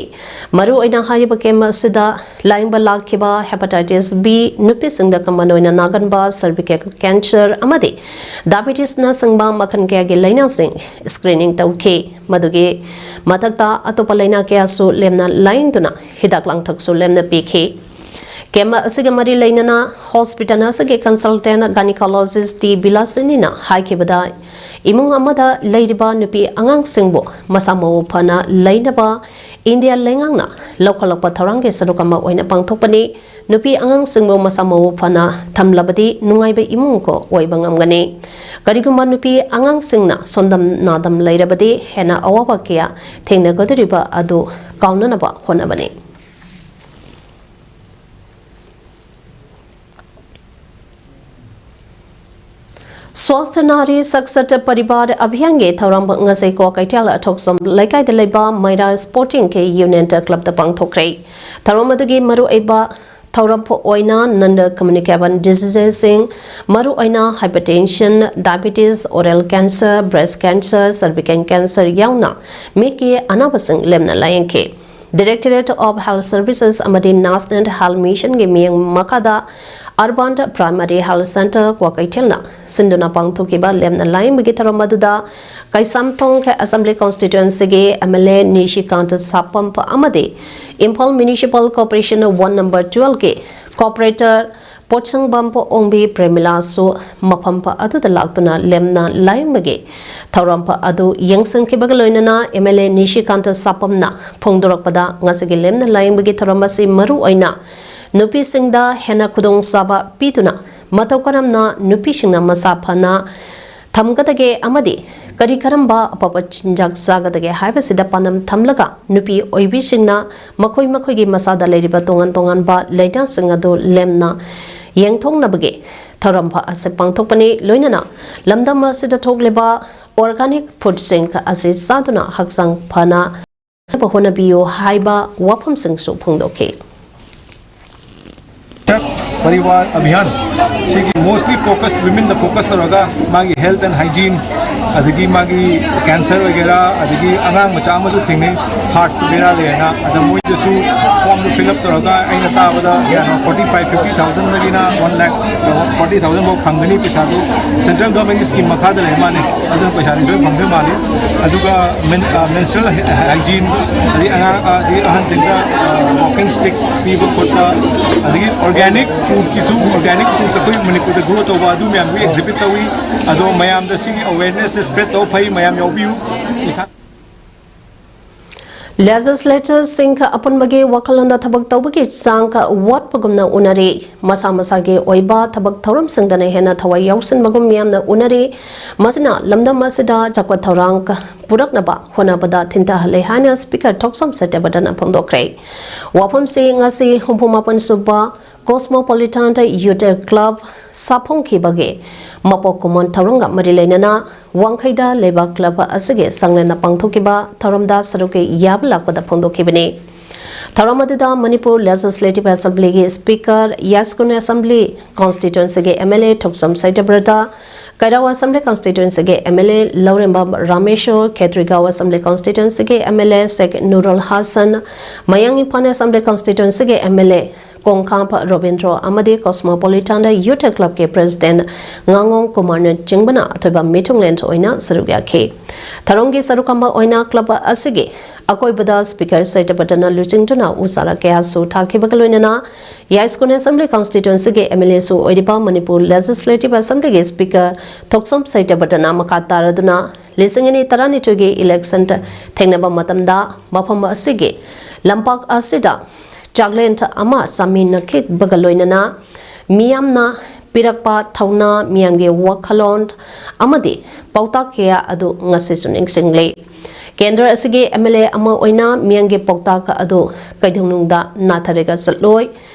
ꯃꯔꯨꯑꯣꯏꯅ ꯍꯥꯏꯔꯤꯕ camp ꯑꯁꯤꯗ ꯂꯥꯌꯦꯡꯕ ꯂꯥꯛꯈꯤꯕ hepatitis B, ꯅꯨꯄꯤꯁꯤꯡꯗ common ꯑꯣꯏꯅ ꯅꯥꯒꯟꯕ cervical cancer ꯑꯃꯗꯤ diabetes ꯅꯆꯤꯡꯕ ꯃꯈꯜ ꯀꯌꯥꯒꯤ ꯂꯥꯏꯅꯥꯁꯤꯡ screening ꯇꯧꯈꯤ꯫ ꯃꯗꯨꯒꯤ ꯃꯊꯛꯇ ꯑꯇꯣꯞꯄ ꯂꯥꯏꯅꯥ ꯀꯌꯥꯁꯨ ꯂꯦꯝꯅ ꯂꯥꯌꯦꯡꯗꯨꯅ ꯍꯤꯗꯥꯛ ꯂꯥꯡꯊꯛꯁꯨ ꯂꯦꯝꯅ ꯄꯤꯈꯤ꯫ Camp ꯑꯁꯤꯒ ꯃꯔꯤ ꯂꯩꯅꯅ hospital ꯑꯁꯤꯒꯤ consultant gynecologist ꯇꯤ ꯕꯤꯂꯥꯁꯤꯅꯤꯅ ꯍꯥꯏꯈꯤꯕꯗ, ꯏꯃꯨꯡ ꯑꯃꯗ ꯂꯩꯔꯤꯕ ꯅꯨꯄꯤ ꯑꯉꯥꯡꯁꯤꯡꯕꯨ ꯃꯁꯥ ꯃꯎ ꯐꯅ ꯂꯩꯅꯕ ꯏꯟꯗꯤꯌꯥ ꯂꯩꯉꯥꯛꯅ ꯂꯧꯈꯠꯂꯛꯄ ꯊꯧꯔꯥꯡꯒꯤ ꯁꯔꯨꯛ ꯑꯃ ꯑꯣꯏꯅ ꯄꯥꯡꯊꯣꯛꯄꯅꯤ꯫ ꯅꯨꯄꯤ ꯑꯉꯥꯡꯁꯤꯡꯕꯨ ꯃꯁꯥ ꯃꯎ ꯐꯅ ꯊꯝꯂꯕꯗꯤ ꯅꯨꯡꯉꯥꯏꯕ ꯏꯃꯨꯡ ꯀꯣ ꯑꯣꯏꯕ ꯉꯝꯒꯅꯤ꯫ ꯀꯔꯤꯒꯨꯝꯕ ꯅꯨꯄꯤ ꯑꯉꯥꯡꯁꯤꯡꯅ ꯁꯣꯟꯗꯝ ꯅꯥꯗꯝ ꯂꯩꯔꯕꯗꯤ ꯍꯦꯟꯅ ꯑꯋꯥꯕ ꯀꯌꯥ ꯊꯦꯡꯅꯒꯗꯧꯔꯤꯕ ꯑꯗꯨ ꯀꯥꯎꯅꯅꯕ ꯍꯣꯠꯅꯕꯅꯤ꯫ ꯁ꯭ꯋꯥꯁꯊ ꯅꯥꯔꯤ ꯁꯛꯁꯠ ꯄꯔꯤꯕꯥꯔ ꯑꯚꯤꯌꯥꯟꯒꯤ ꯊꯧꯔꯝ ꯉꯁꯤ ꯀ꯭ꯋꯥꯀꯩꯊꯦꯜ ꯑꯊꯣꯛꯆꯝ ꯂꯩꯀꯥꯏꯗ ꯂꯩꯕ ꯃꯩꯔꯥ ꯁ꯭ꯄꯣꯔꯇꯤꯡ ꯀꯦ ꯌꯨꯅꯤꯌꯟ ꯀ꯭ꯂꯕꯇ ꯄꯥꯡꯊꯣꯛꯈ꯭ꯔꯦ꯫ ꯊꯧꯔꯝ ꯑꯗꯨꯒꯤ ꯃꯔꯨꯑꯣꯏꯕ ꯊꯧꯔꯝ ꯑꯣꯏꯅ ꯅꯟ ꯀꯝꯃ꯭ꯌꯨꯅꯤꯀꯦꯕꯜ ꯗꯤꯖꯤꯖꯦꯁꯁꯤꯡ, ꯃꯔꯨꯑꯣꯏꯅ hypertension, diabetes, oral cancer, breast cancer, cervical cancer ꯌꯥꯎꯅ ꯃꯤꯠꯀꯤ ꯑꯅꯥꯕꯁꯤꯡ ꯂꯦꯝꯅ ꯂꯥꯌꯦꯡꯈꯤ꯫ Directorate of Health Services ꯑꯃꯗꯤ National Health Missionꯒꯤ ꯃꯤꯠꯌꯦꯡ ꯃꯈꯥꯗ Urban Primary Health Centre ꯀ꯭ꯋꯥꯀꯩꯊꯦꯜꯅ ꯁꯤꯟꯗꯨꯅ ꯄꯥꯡꯊꯣꯛꯈꯤꯕ ꯂꯦꯝꯅ ꯂꯥꯌꯦꯡꯕꯒꯤ ꯊꯧꯔꯝ ꯑꯗꯨꯗ ꯀꯩꯁꯥꯝꯊꯣꯡ Assembly Constituencyꯒꯤ MLA ꯅꯤꯁꯤꯀꯥꯟꯇ ꯁꯥꯄꯝ ꯑꯃꯗꯤ Imphal Municipal Corporation Ward number twelveꯀꯤ Corporator ꯄꯣꯠꯁꯪꯕꯝ ꯑꯣꯡꯕꯤ ꯄ꯭ꯔꯦꯃꯤꯂꯥꯁꯨ ꯃꯐꯝ ꯑꯗꯨꯗ ꯂꯥꯛꯇꯨꯅ ꯂꯦꯝꯅ ꯂꯥꯌꯦꯡꯕꯒꯤ ꯊꯧꯔꯝ ꯑꯗꯨ ꯌꯦꯡꯁꯤꯟꯈꯤꯕꯒ ꯂꯣꯏꯅꯅ MLA ꯅꯤꯁꯤꯀꯥꯟꯇ ꯁꯥꯄꯝꯅ ꯐꯣꯡꯗꯣꯔꯛꯄꯗ, ꯉꯁꯤꯒꯤ ꯂꯦꯝꯅ ꯂꯥꯌꯦꯡꯕꯒꯤ ꯊꯧꯔꯝ ꯑꯁꯤ ꯃꯔꯨꯑꯣꯏꯅ ꯅꯨꯄꯤꯁꯤꯡꯗ ꯍꯦꯟꯅ ꯈꯨꯗꯣꯡꯆꯥꯕ ꯄꯤꯗꯨꯅ ꯃꯇꯧ ꯀꯔꯝꯅ ꯅꯨꯄꯤꯁꯤꯡꯅ ꯃꯁꯥ ꯐꯅ ꯊꯝꯒꯗꯒꯦ ꯑꯃꯗꯤ ꯀꯔꯤ ꯀꯔꯝꯕ ꯑꯐꯕ ꯆꯤꯟꯖꯥꯛ ꯆꯥꯒꯗꯒꯦ ꯍꯥꯏꯕꯁꯤꯗ ꯄꯥꯟꯗꯝ ꯊꯝꯂꯒ ꯅꯨꯄꯤ ꯑꯣꯏꯕꯤꯁꯤꯡꯅ ꯃꯈꯣꯏ ꯃꯈꯣꯏꯒꯤ ꯃꯁꯥꯗ ꯂꯩꯔꯤꯕ ꯇꯣꯉꯥꯟ ꯇꯣꯉꯥꯟꯕ ꯂꯥꯏꯅꯥꯁꯤꯡ ꯑꯗꯨ ꯂꯦꯝꯅ ꯌꯦꯡꯊꯣꯛꯅꯕꯒꯤ ꯊꯧꯔꯝ ꯑꯁꯤ ꯄꯥꯡꯊꯣꯛꯄꯅꯤ꯫ ꯂꯣꯏꯅꯅ ꯂꯝꯗꯝ ꯑꯁꯤꯗ ꯊꯣꯛꯂꯤꯕ organic foodꯁꯤꯡ ꯑꯁꯤ ꯆꯥꯗꯨꯅ ꯍꯛꯆꯥꯡ ꯐꯅ ꯍꯣꯠꯅꯕꯤꯌꯨ ꯍꯥꯏꯕ ꯋꯥꯐꯝꯁꯤꯡꯁꯨ ꯐꯣꯡꯗꯣꯛꯈꯤ꯫ ꯄꯔꯤꯋꯥꯔ ꯑꯚꯤꯌꯥꯟ ꯁꯤꯒꯤ mostly focus, womenꯗ focus ꯇꯧꯔꯒ ꯃꯥꯒꯤ health and hygiene, ꯑꯗꯒꯤ ꯃꯥꯒꯤ cancer ꯑꯣꯏꯒꯦꯔꯥ, ꯑꯗꯒꯤ ꯑꯉꯥꯡ ꯃꯆꯥ ꯑꯃꯁꯨ ꯊꯦꯡꯅꯩ heart ꯕꯦꯔꯥ ꯂꯩꯌꯦꯅ, ꯑꯗ ꯃꯣꯏꯗꯁꯨ formꯗꯨ fill up ꯇꯧꯔꯒ ꯑꯩꯅ ꯇꯥꯕꯗ ꯌꯥꯅ forty five, fifty thousandꯗꯒꯤꯅ one lakh forty thousand ꯐꯥꯎ ꯐꯪꯒꯅꯤ ꯄꯩꯁꯥꯗꯨ꯫ Central governmentꯀꯤ scheme ꯃꯈꯥꯗ ꯂꯩ ꯃꯥꯅꯤ, ꯑꯗꯨꯅ ꯄꯩꯁꯥꯗꯤ ꯁꯣꯏ ꯐꯪꯗꯣꯏ ꯃꯥꯜꯂꯤ꯫ ꯑꯗꯨꯒ men-, ꯑ, menstrual hygiene, ꯑꯗꯒꯤ ꯑꯉꯥꯡ, ꯑ, ꯑꯗꯒꯤ ꯑꯍꯟꯁꯤꯡꯗ, ꯑ, walking stick ꯄꯤꯕ ꯈꯣꯠꯄ, ꯑꯗꯒꯤ organic foodꯀꯤꯁꯨ, organic foods ꯑꯩꯈꯣꯏ ꯃꯅꯤꯄꯨꯔꯗ grow ꯇꯧꯕ ꯑꯗꯨ ꯃꯌꯥꯝꯗꯨ exhibit ꯇꯧꯏ꯫ ꯑꯗꯣ ꯃꯌꯥꯝꯗ ꯁꯤꯒꯤ awareness spread ꯇꯧꯕ ꯐꯩ, ꯃꯌꯥꯝ ꯌꯥꯎꯕꯤꯌꯨ꯫ ꯏꯁꯥ Legislatorsꯁꯤꯡ ꯑꯄꯨꯟꯕꯒꯤ ꯋꯥꯈꯜꯂꯣꯟꯗ ꯊꯕꯛ ꯇꯧꯕꯒꯤ ꯆꯥꯡ ꯋꯥꯠꯄꯒꯨꯝꯅ ꯎꯅꯔꯤ꯫ ꯃꯁꯥ ꯃꯁꯥꯒꯤ ꯑꯣꯏꯕ ꯊꯕꯛ ꯊꯧꯔꯝꯁꯤꯡꯗꯅ ꯍꯦꯟꯅ ꯊꯋꯥꯏ ꯌꯥꯎꯁꯤꯟꯕꯒꯨꯝ ꯃꯤꯌꯥꯝꯅ ꯎꯅꯔꯤ꯫ ꯃꯁꯤꯅ ꯂꯝꯗꯝ ꯑꯁꯤꯗ ꯆꯥꯎꯈꯠ ꯊꯧꯔꯥꯡ ꯄꯨꯔꯛꯅꯕ ꯍꯣꯠꯅꯕꯗ ꯊꯤꯟꯊꯍꯜꯂꯦ ꯍꯥꯏꯅ Speaker ꯊꯣꯛꯆꯣꯝ ꯁꯇ꯭ꯌꯕ꯭ꯔꯇꯅ ꯐꯣꯡꯗꯣꯛꯈ꯭ꯔꯦ꯫ ꯋꯥꯐꯝꯁꯤ ꯉꯁꯤ ꯍꯨꯝꯐꯨ ꯃꯥꯄꯟ ꯁꯨꯕ Cosmopolitan Youth Club ꯁꯥꯐꯣꯡꯈꯤꯕꯒꯤ ꯃꯄꯣꯛ ꯀꯨꯝꯑꯣꯟ ꯊꯧꯔꯝꯒ ꯃꯔꯤ ꯂꯩꯅꯅ ꯋꯥꯡꯈꯩꯗ ꯂꯩꯕꯥꯛ ꯀ꯭ꯂꯕ ꯑꯁꯤꯒꯤ ꯆꯥꯡꯂꯦꯟꯅ ꯄꯥꯡꯊꯣꯛꯈꯤꯕ ꯊꯧꯔꯝꯗ ꯁꯔꯨꯛꯀꯤ ꯌꯥꯕ ꯂꯥꯛꯄꯗ ꯐꯣꯡꯗꯣꯛꯈꯤꯕꯅꯤ꯫ ꯊꯧꯔꯝ ꯑꯗꯨꯗ ꯃꯅꯤꯄꯨꯔ ꯂꯦꯖꯤꯁꯂꯦꯇꯤꯚ ꯑꯦꯁꯦꯝꯕ꯭ꯂꯤꯒꯤ ꯁ꯭ꯄꯤꯀꯔ, ꯌꯥꯏꯁ꯭ꯀꯨꯜ ꯑꯦꯁꯦꯝꯕ꯭ꯂꯤ ꯀꯣꯟꯁꯇꯤꯇ꯭ꯋꯦꯟꯁꯤꯒꯤ M L A Thokchom Satyabrata, Keirao assembly ꯀꯣꯟꯁꯇꯤꯇ꯭ꯋꯦꯟꯁꯤꯒꯤ M L A Laurembam Rameshor, Khetrigao assembly ꯀꯣꯟꯁꯇꯤꯇ꯭ꯋꯦꯟꯁꯤꯒꯤ M L A Sheikh Nurul Hasan, Mayang Imphal assembly ꯀꯣꯟꯁꯇꯤꯇ꯭ꯋꯦꯟꯁꯤꯒꯤ M L A Khongkham Robindro ꯑꯃꯗꯤ ꯀꯣꯁꯃꯣꯄꯣꯂꯤꯇꯥꯟꯗ ꯌꯨꯊ ꯀ꯭ꯂꯕꯀꯤ ꯄ꯭ꯔꯦꯁꯤꯗꯦꯟꯠ ꯉꯥꯉꯣꯝ ꯀꯨꯃꯥꯔꯅꯆꯤꯡꯕꯅ ꯑꯊꯣꯏꯕ ꯃꯤꯊꯨꯡꯂꯦꯟ ꯑꯣꯏꯅ ꯁꯔꯨꯛ ꯌꯥꯈꯤ꯫ ꯊꯧꯔꯝꯒꯤ ꯁꯔꯨꯛ ꯑꯃ ꯑꯣꯏꯅ ꯀ꯭ꯂꯕ ꯑꯁꯤꯒꯤ ꯑꯀꯣꯏꯕꯗ ꯁ꯭ꯄꯤꯀꯔ ꯁꯇ꯭ꯌꯕ꯭ꯔꯇꯅ ꯂꯨꯆꯤꯡꯗꯨꯅ ꯎ ꯆꯥꯔꯥ ꯀꯌꯥꯁꯨ ꯊꯥꯈꯤꯕꯒ ꯂꯣꯏꯅꯅ ꯌꯥꯏꯁ꯭ꯀꯨꯜ ꯑꯦꯁꯦꯝꯕ꯭ꯂꯤ ꯀꯣꯟꯁꯇꯤꯇ꯭ꯋꯦꯟꯁꯤꯒꯤ ꯑꯦꯝ ꯑꯦꯜ ꯑꯦꯁꯨ ꯑꯣꯏꯔꯤꯕ ꯃꯅꯤꯄꯨꯔ ꯂꯦꯖꯤꯁꯂꯦꯇꯤꯚ ꯑꯦꯁꯦꯝꯕ꯭ꯂꯤꯒꯤ ꯁ꯭ꯄꯤꯀꯔ ꯊꯣꯛꯆꯣꯝ ꯁꯇ꯭ꯌꯕ꯭ꯔꯇꯅ ꯃꯈꯥ ꯇꯥꯔꯗꯨꯅ ꯂꯤꯁꯤꯡ ꯑꯅꯤ ꯇꯔꯥꯅꯤꯊꯣꯏꯒꯤ ꯏꯂꯦꯛꯁꯟ ꯊꯦꯡꯅꯕ ꯃꯇꯝꯗ ꯃꯐꯝ ꯑꯁꯤꯒꯤ ꯂꯝꯄꯥꯛ ꯑꯁꯤꯗ ꯆꯥꯛꯂꯦꯟ ꯑꯃ ꯆꯥꯃꯤꯟꯅꯈꯤꯕꯒ ꯂꯣꯏꯅꯅ ꯃꯤꯌꯥꯝꯅ ꯄꯤꯔꯛꯄ ꯊꯧꯅꯥ, ꯃꯤꯌꯥꯝꯒꯤ ꯋꯥꯈꯜꯂꯣꯟ ꯑꯃꯗꯤ ꯄꯥꯎꯇꯥꯛ ꯀꯌꯥ ꯑꯗꯨ ꯉꯁꯤꯁꯨ ꯅꯤꯡꯁꯤꯡꯂꯤ꯫ ꯀꯦꯟꯗ꯭ꯔ ꯑꯁꯤꯒꯤ ꯑꯦꯝ ꯑꯦꯜ ꯑꯦ ꯑꯃ ꯑꯣꯏꯅ ꯃꯤꯌꯥꯝꯒꯤ ꯄꯥꯎꯇꯥꯛ ꯑꯗꯨ ꯀꯩꯗꯧꯅꯨꯡꯗ ꯅꯥꯊꯔꯒ ꯆꯠꯂꯣꯏ꯫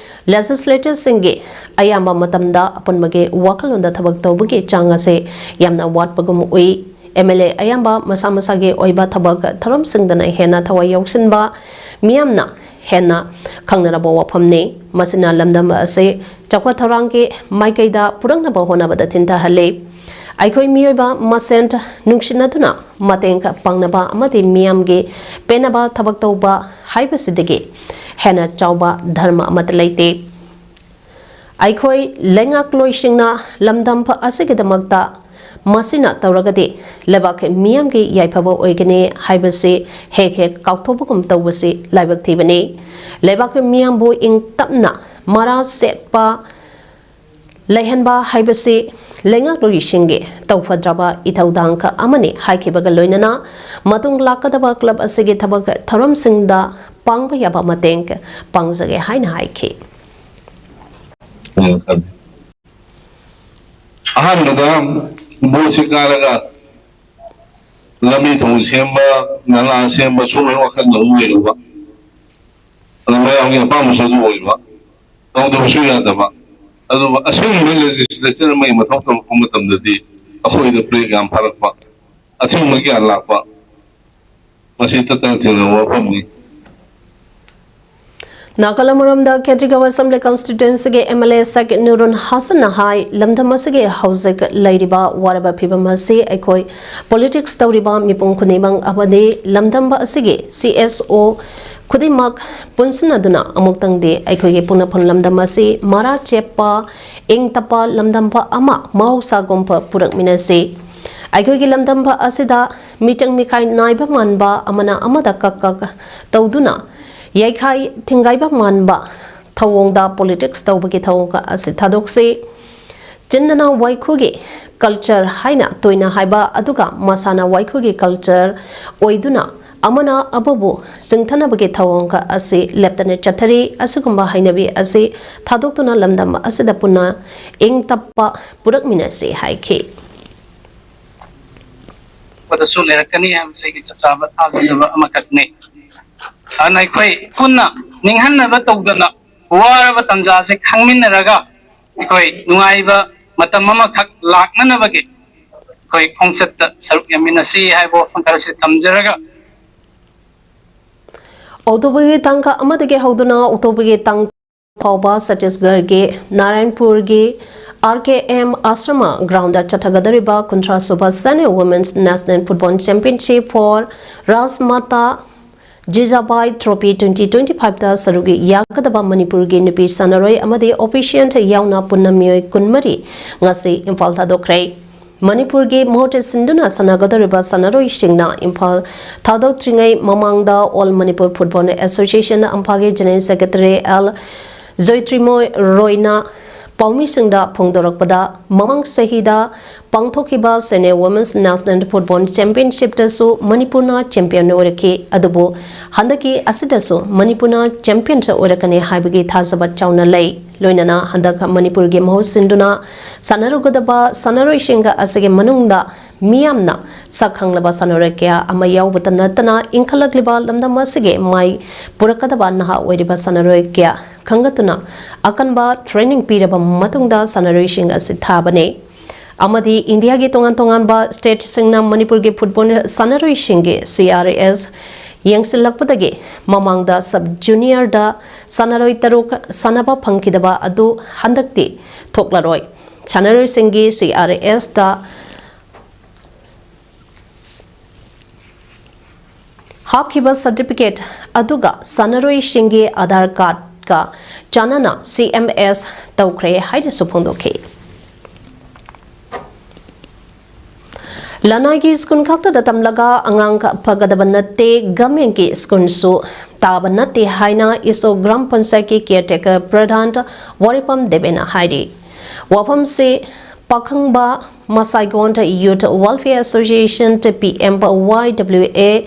ꯂꯦꯖꯤꯁꯂꯦꯇꯔꯁꯤꯡꯒꯤ ꯑꯌꯥꯝꯕ ꯃꯇꯝꯗ ꯑꯄꯨꯟꯕꯒꯤ ꯋꯥꯈꯜꯂꯣꯟꯗ ꯊꯕꯛ ꯇꯧꯕꯒꯤ ꯆꯥꯡ ꯑꯁꯤ ꯌꯥꯝꯅ ꯋꯥꯠꯄꯒꯨꯝ ꯎꯏ꯫ ꯑꯦꯝ ꯑꯦꯜ ꯑꯦ ꯑꯌꯥꯝꯕ ꯃꯁꯥ ꯃꯁꯥꯒꯤ ꯑꯣꯏꯕ ꯊꯕꯛ ꯊꯧꯔꯝꯁꯤꯡꯗꯅ ꯍꯦꯟꯅ ꯊꯋꯥꯏ ꯌꯥꯎꯁꯤꯟꯕ, ꯃꯤꯌꯥꯝꯅ ꯍꯦꯟꯅ ꯈꯪꯅꯔꯕ ꯋꯥꯐꯝꯅꯤ꯫ ꯃꯁꯤꯅ ꯂꯝꯗꯝ ꯑꯁꯤ ꯆꯥꯎꯈꯠ ꯊꯧꯔꯥꯡꯒꯤ ꯃꯥꯏꯀꯩꯗ ꯄꯨꯔꯛꯅꯕ ꯍꯣꯠꯅꯕꯗ ꯊꯤꯟꯊꯍꯜꯂꯤ꯫ ꯑꯩꯈꯣꯏ ꯃꯤꯑꯣꯏꯕ ꯃꯁꯦꯟ ꯅꯨꯡꯁꯤꯅꯗꯨꯅ ꯃꯇꯦꯡ ꯄꯥꯡꯅꯕ ꯑꯃꯗꯤ ꯃꯤꯌꯥꯝꯒꯤ ꯄꯦꯟꯅꯕ ꯊꯕꯛ ꯇꯧꯕ ꯍꯥꯏꯕꯁꯤꯗꯒꯤ ꯍꯦꯟꯅ ꯆꯥꯎꯕ ꯙꯔꯃ ꯑꯃꯠꯇ ꯂꯩꯇꯦ꯫ ꯑꯩꯈꯣꯏ ꯂꯩꯉꯥꯛꯂꯣꯏꯁꯤꯡꯅ ꯂꯝꯗꯝ ꯑꯁꯤꯒꯤꯗꯃꯛꯇ ꯃꯁꯤꯅ ꯇꯧꯔꯒꯗꯤ ꯂꯩꯕꯥꯛ ꯃꯤꯌꯥꯝꯒꯤ ꯌꯥꯏꯐꯕ ꯑꯣꯏꯒꯅꯤ ꯍꯥꯏꯕꯁꯤ ꯍꯦꯛ ꯍꯦꯛ ꯀꯥꯎꯊꯣꯛꯄꯒꯨꯝ ꯇꯧꯕꯁꯤ ꯂꯥꯏꯕꯛ ꯊꯤꯕꯅꯤ꯫ ꯂꯩꯕꯥꯛ ꯃꯤꯌꯥꯝꯕꯨ ꯏꯪ ꯇꯞꯅ ꯃꯔꯥ ꯁꯦꯠꯄ ꯂꯩꯍꯟꯕ ꯍꯥꯏꯕꯁꯤ ꯂꯩꯉꯥꯛꯂꯣꯏꯁꯤꯡꯒꯤ ꯇꯧꯐꯗ꯭ꯔꯕ ꯏꯊꯧꯗꯥꯡ ꯑꯃꯅꯤ ꯍꯥꯏꯈꯤꯕꯒ ꯂꯣꯏꯅꯅ ꯃꯇꯨꯡ ꯂꯥꯛꯀꯗꯕ ꯀ꯭ꯂꯕ ꯑꯁꯤꯒꯤ ꯊꯕꯛ ꯊꯧꯔꯝꯁꯤꯡꯗ ꯄꯥꯡꯕ ꯌꯥꯕ ꯃꯇꯦꯡ ꯄꯥꯡꯖꯒꯦ ꯍꯥꯏꯅ ꯍꯥꯏꯈꯤ꯫ ꯑꯍꯥꯟꯕꯗ ꯚꯣꯠꯁꯤ ꯀꯥꯔꯒ ꯂꯝꯕꯤ ꯊꯣꯡ ꯁꯦꯝꯕ, ꯅꯂꯥ ꯁꯦꯝꯕ ꯁꯨꯝꯕꯒꯤ ꯋꯥꯈꯜꯗ ꯑꯗꯨꯝ ꯂꯩꯔꯨꯕ, ꯑꯗ ꯃꯌꯥꯝꯒꯤ ꯑꯄꯥꯝꯕꯁꯨ ꯑꯗꯨ ꯑꯣꯏꯕ, ꯇꯧꯗꯕꯁꯨ ꯌꯥꯗꯕ꯫ ꯑꯗꯨꯕꯨ ꯑꯁꯦꯡꯕ ꯂꯦꯖꯤꯁꯂꯦꯆꯔ ꯑꯃꯒꯤ ꯃꯊꯧ ꯇꯧꯔꯛꯄ ꯃꯇꯝꯗꯗꯤ ꯑꯩꯈꯣꯏꯗ ꯕ꯭ꯔꯦꯛ ꯌꯥꯝ ꯐꯥꯔꯛꯄ, ꯑꯊꯤꯡꯕ ꯀꯌꯥ ꯂꯥꯛꯄ, ꯃꯁꯤ ꯇꯠꯇꯅ ꯊꯦꯡꯅꯕ ꯋꯥꯐꯝꯅꯤ꯫ ꯅꯥꯒꯥꯂꯦꯟ ꯃꯔꯝꯗ ꯈꯦꯇ꯭ꯔꯤꯒꯥꯎ ꯑꯦꯁꯦꯝꯕ꯭ꯂꯤ ꯀꯟꯁꯇꯤꯇ꯭ꯋꯦꯟꯁꯤꯒꯤ ꯑꯦꯝ ꯑꯦꯜ ꯑꯦ ꯁꯦꯛ ꯅꯨꯔꯨꯟ ꯍꯥꯁꯟꯅ ꯍꯥꯏ, ꯂꯝꯗꯝ ꯑꯁꯤꯒꯤ ꯍꯧꯖꯤꯛ ꯂꯩꯔꯤꯕ ꯋꯥꯔꯕ ꯐꯤꯕꯝ ꯑꯁꯤ ꯑꯩꯈꯣꯏ ꯄꯣꯂꯤꯇꯤꯛꯁ ꯇꯧꯔꯤꯕ ꯃꯤꯄꯨꯝ ꯈꯨꯗꯤꯡꯃꯛ ꯑꯃꯗꯤ ꯂꯝꯗꯝꯕ ꯑꯁꯤꯒꯤ ꯁꯤ ꯑꯦꯁ ꯑꯣ ꯈꯨꯗꯤꯡꯃꯛ ꯄꯨꯟꯁꯤꯟꯅꯗꯨꯅ ꯑꯃꯨꯛꯇꯪꯗꯤ ꯑꯩꯈꯣꯏꯒꯤ ꯄꯨꯛꯅꯐꯝ ꯂꯝꯗꯝ ꯑꯁꯤ ꯃꯔꯥ ꯆꯦꯠꯄ, ꯏꯪ ꯇꯞꯄ ꯂꯝꯗꯝꯕ ꯑꯃ ꯃꯍꯧꯁꯥꯒꯨꯝꯕ ꯄꯨꯔꯛꯃꯤꯟꯅꯁꯤ꯫ ꯑꯩꯈꯣꯏꯒꯤ ꯂꯝꯗꯝꯕ ꯑꯁꯤꯗ ꯃꯤꯆꯪ ꯃꯤꯈꯥꯏ ꯅꯥꯏꯕ ꯃꯥꯟꯕ, ꯑꯃꯅ ꯑꯃꯗ ꯀꯛ ꯀꯛ ꯇꯧꯗꯨꯅ ꯌꯩꯈꯥꯏ ꯊꯤꯡꯒꯥꯏꯕ ꯃꯥꯟꯕ ꯊꯧꯑꯣꯡꯗ ꯄꯣꯂꯤꯇꯤꯛꯁ ꯇꯧꯕꯒꯤ ꯊꯧꯑꯣꯡ ꯑꯁꯤ ꯊꯥꯗꯣꯛꯁꯤ꯫ ꯆꯤꯟ ꯅꯅꯥꯎ ꯋꯥꯏꯈꯨꯒꯤ ꯀꯜꯆꯔ ꯍꯥꯏꯅ ꯇꯣꯏꯅ ꯍꯥꯏꯕ, ꯑꯗꯨꯒ ꯃꯁꯥꯅ ꯋꯥꯏꯈꯨꯒꯤ ꯀꯜꯆꯔ ꯑꯣꯏꯗꯨꯅ ꯑꯃꯅ ꯑꯃꯕꯨ ꯆꯤꯡꯊꯅꯕꯒꯤ ꯊꯧꯑꯣꯡ ꯑꯁꯤ ꯂꯦꯞꯇꯅ ꯆꯠꯊꯔꯤ꯫ ꯑꯁꯤꯒꯨꯝꯕ ꯍꯩꯅꯕꯤ ꯑꯁꯤ ꯊꯥꯗꯣꯛꯇꯨꯅ ꯂꯝꯗꯝ ꯑꯁꯤꯗ ꯄꯨꯟꯅ ꯏꯪ ꯇꯞꯄ ꯄꯨꯔꯛꯃꯤꯟꯅꯁꯤ ꯍꯥꯏꯈꯤ꯫ ꯗꯁꯨ ꯂꯩꯔꯛꯀꯅꯤ ꯍꯥꯏꯕꯁꯤ ꯑꯩꯒꯤ ꯆꯞ ꯆꯥꯕ ꯊꯥꯖꯖꯕ ꯑꯃꯈꯛꯅꯤ꯫ ꯑꯗꯨꯅ ꯑꯩꯈꯣꯏ ꯄꯨꯟꯅ ꯅꯤꯡꯍꯟꯅꯕ ꯇꯧꯗꯅ, ꯋꯥꯔꯕ ꯇꯥꯟꯖꯥꯁꯦ ꯈꯪꯃꯤꯟꯅꯔꯒ ꯑꯩꯈꯣꯏ ꯅꯨꯡꯉꯥꯏꯕ ꯃꯇꯝ ꯑꯃꯈꯛ ꯂꯥꯛꯅꯅꯕꯒꯤ ꯑꯩꯈꯣꯏ ꯈꯣꯡꯆꯠꯇ ꯁꯔꯨꯛ ꯌꯥꯃꯤꯟꯅꯁꯤ ꯍꯥꯏꯕ ꯋꯥꯐꯝ ꯈꯔꯁꯤ ꯊꯝꯖꯔꯒ, ꯑꯣꯛꯇꯣꯕꯔꯒꯤ ꯇꯥꯡ ꯑꯃꯗꯒꯤ ꯍꯧꯗꯨꯅ ꯑꯣꯛꯇꯣꯕꯔꯒꯤ ꯇꯥꯡ ꯐꯥꯎꯕ ꯁꯠꯇꯤꯁꯒꯔꯒꯤ ꯅꯥꯔꯥꯌꯟꯄꯨꯔꯒꯤ ꯑꯥꯔ ꯀꯦ ꯑꯦꯝ ꯑꯥꯁ꯭ꯔꯃ ꯒ꯭ꯔꯥꯎꯟꯗ ꯆꯠꯊꯒꯗꯧꯔꯤꯕ ꯀꯨꯟꯊ꯭ꯔꯥ ꯁꯨꯕ Senior Women's National Football Championship for Rajmata Jijabai Trophy twenty twenty-five ꯗ ꯁꯔꯨꯛ ꯌꯥꯒꯗꯕ ꯃꯅꯤꯄꯨꯔꯒꯤ ꯅꯨꯄꯤ ꯁꯥꯟꯅꯔꯣꯏ ꯑꯃꯗꯤ officiant ꯌꯥꯎꯅ ꯄꯨꯟꯅ ꯃꯤꯑꯣꯏ ꯀꯨꯟꯃꯔꯤ ꯉꯁꯤ ꯏꯝꯐꯥꯜ ꯊꯥꯗꯣꯛꯈ꯭ꯔꯦ꯫ ꯃꯅꯤꯄꯨꯔꯒꯤ ꯃꯍꯨꯠ ꯁꯤꯟꯗꯨꯅ ꯁꯥꯟꯅꯒꯗꯧꯔꯤꯕ ꯁꯥꯟꯅꯔꯣꯏꯁꯤꯡꯅ ꯏꯝꯐꯥꯜ ꯊꯥꯗꯣꯛꯇ꯭ꯔꯤꯉꯩ ꯃꯃꯥꯡꯗ All Manipur Football Association ꯏꯝꯐꯥꯜꯒꯤ General Secretary ꯑꯦꯜ ꯖꯣꯏꯇ꯭ꯔꯤꯃꯣꯏ ꯔꯣꯏꯅ ꯄꯥꯎꯃꯤꯁꯤꯡꯗ ꯐꯣꯡꯗꯣꯔꯛꯄꯗ, ꯃꯃꯥꯡ ꯆꯍꯤꯗ ꯄꯥꯡꯊꯣꯛꯈꯤꯕ Senior Women's National Football Championship ꯇꯁꯨ ꯃꯅꯤꯄꯨꯔꯅ champion ꯑꯣꯏꯔꯛꯈꯤ꯫ ꯑꯗꯨꯕꯨ ꯍꯟꯗꯛꯀꯤ ꯑꯁꯤꯗꯁꯨ ꯃꯅꯤꯄꯨꯔꯅ champion ꯑꯣꯏꯔꯛꯀꯅꯤ ꯍꯥꯏꯕꯒꯤ ꯊꯥꯖꯕ ꯆꯥꯎꯅ ꯂꯩ꯫ ꯂꯣꯏꯅꯅ ꯍꯟꯗꯛ ꯃꯅꯤꯄꯨꯔꯒꯤ ꯃꯍꯨꯠ ꯁꯤꯟꯗꯨꯅ ꯁꯥꯟꯅꯔꯨꯒꯗꯕ ꯁꯥꯟꯅꯔꯣꯏꯁꯤꯡ ꯑꯁꯤꯒꯤ ꯃꯅꯨꯡꯗ ꯃꯤꯌꯥꯝꯅ ꯁꯛ ꯈꯪꯂꯕ ꯁꯥꯟꯅꯔꯣꯏ ꯀꯌꯥ ꯑꯃ ꯌꯥꯎꯕꯇ ꯅꯠꯇꯅ ꯏꯟꯈꯠꯂꯛꯂꯤꯕ ꯂꯝꯗꯝ ꯑꯁꯤꯒꯤ ꯃꯥꯏ ꯄꯨꯔꯛꯀꯗꯕ ꯅꯍꯥ ꯑꯣꯏꯔꯤꯕ ꯁꯥꯟꯅꯔꯣꯏ ꯀꯌꯥ ꯈꯪꯒꯠꯇꯨꯅ ꯑꯀꯟꯕ training ꯄꯤꯔꯕ ꯃꯇꯨꯡꯗ ꯁꯥꯟꯅꯔꯣꯏꯁꯤꯡ ꯑꯁꯤ ꯊꯥꯕꯅꯤ꯫ ꯑꯃꯗꯤ ꯏꯟꯗꯤꯌꯥꯒꯤ ꯇꯣꯉꯥꯟ ꯇꯣꯉꯥꯟꯕ stateꯁꯤꯡꯅ ꯃꯅꯤꯄꯨꯔꯒꯤ football ꯁꯥꯟꯅꯔꯣꯏꯁꯤꯡꯒꯤ C R S ꯌꯦꯡꯁꯤꯜꯂꯛꯄꯗꯒꯤ ꯃꯃꯥꯡꯗ sub juniorꯗ ꯁꯥꯟꯅꯔꯣꯏ ꯇꯔꯨꯛ ꯁꯥꯟꯅꯕ ꯐꯪꯈꯤꯗꯕ ꯑꯗꯨ ꯍꯟꯗꯛꯇꯤ ꯊꯣꯛꯂꯔꯣꯏ꯫ ꯁꯥꯟꯅꯔꯣꯏꯁꯤꯡꯒꯤ C R Sꯇ ꯍꯥꯞꯈꯤꯕ certificate ꯑꯗꯨꯒ ꯁꯥꯟꯅꯔꯣꯏꯁꯤꯡꯒꯤ ꯑꯥꯙꯥꯔ ꯀꯥꯔꯗꯀ ꯆꯥꯟꯅꯅ C M S ꯇꯧꯈ꯭ꯔꯦ ꯍꯥꯏꯅꯁꯨ ꯐꯣꯡꯗꯣꯛꯈꯤ꯫ ꯂꯅꯥꯏꯒꯤ ꯁ꯭ꯀꯨꯜ ꯈꯛꯇꯗ ꯇꯝꯂꯒ ꯑꯉꯥꯡ ꯐꯒꯗꯕ ꯅꯠꯇꯦ, ꯒꯃꯦꯟꯒꯤ ꯁ꯭ꯀꯨꯜꯁꯨ ꯇꯥꯕ ꯅꯠꯇꯦ ꯍꯥꯏꯅ ꯏꯁꯣ ꯒ꯭ꯔꯥꯝ ꯄꯟꯆꯥꯌꯠꯀꯤ caretaker ꯄ꯭ꯔꯙꯥꯟ ꯋꯥꯔꯤꯄꯝ ꯗꯦꯕꯦꯅ ꯍꯥꯏꯔꯤ꯫ ꯋꯥꯐꯝꯁꯤ ꯄꯥꯈꯪꯕ ꯃꯁꯥꯏꯒꯣꯟ Youth Welfare Association, P M Y W A,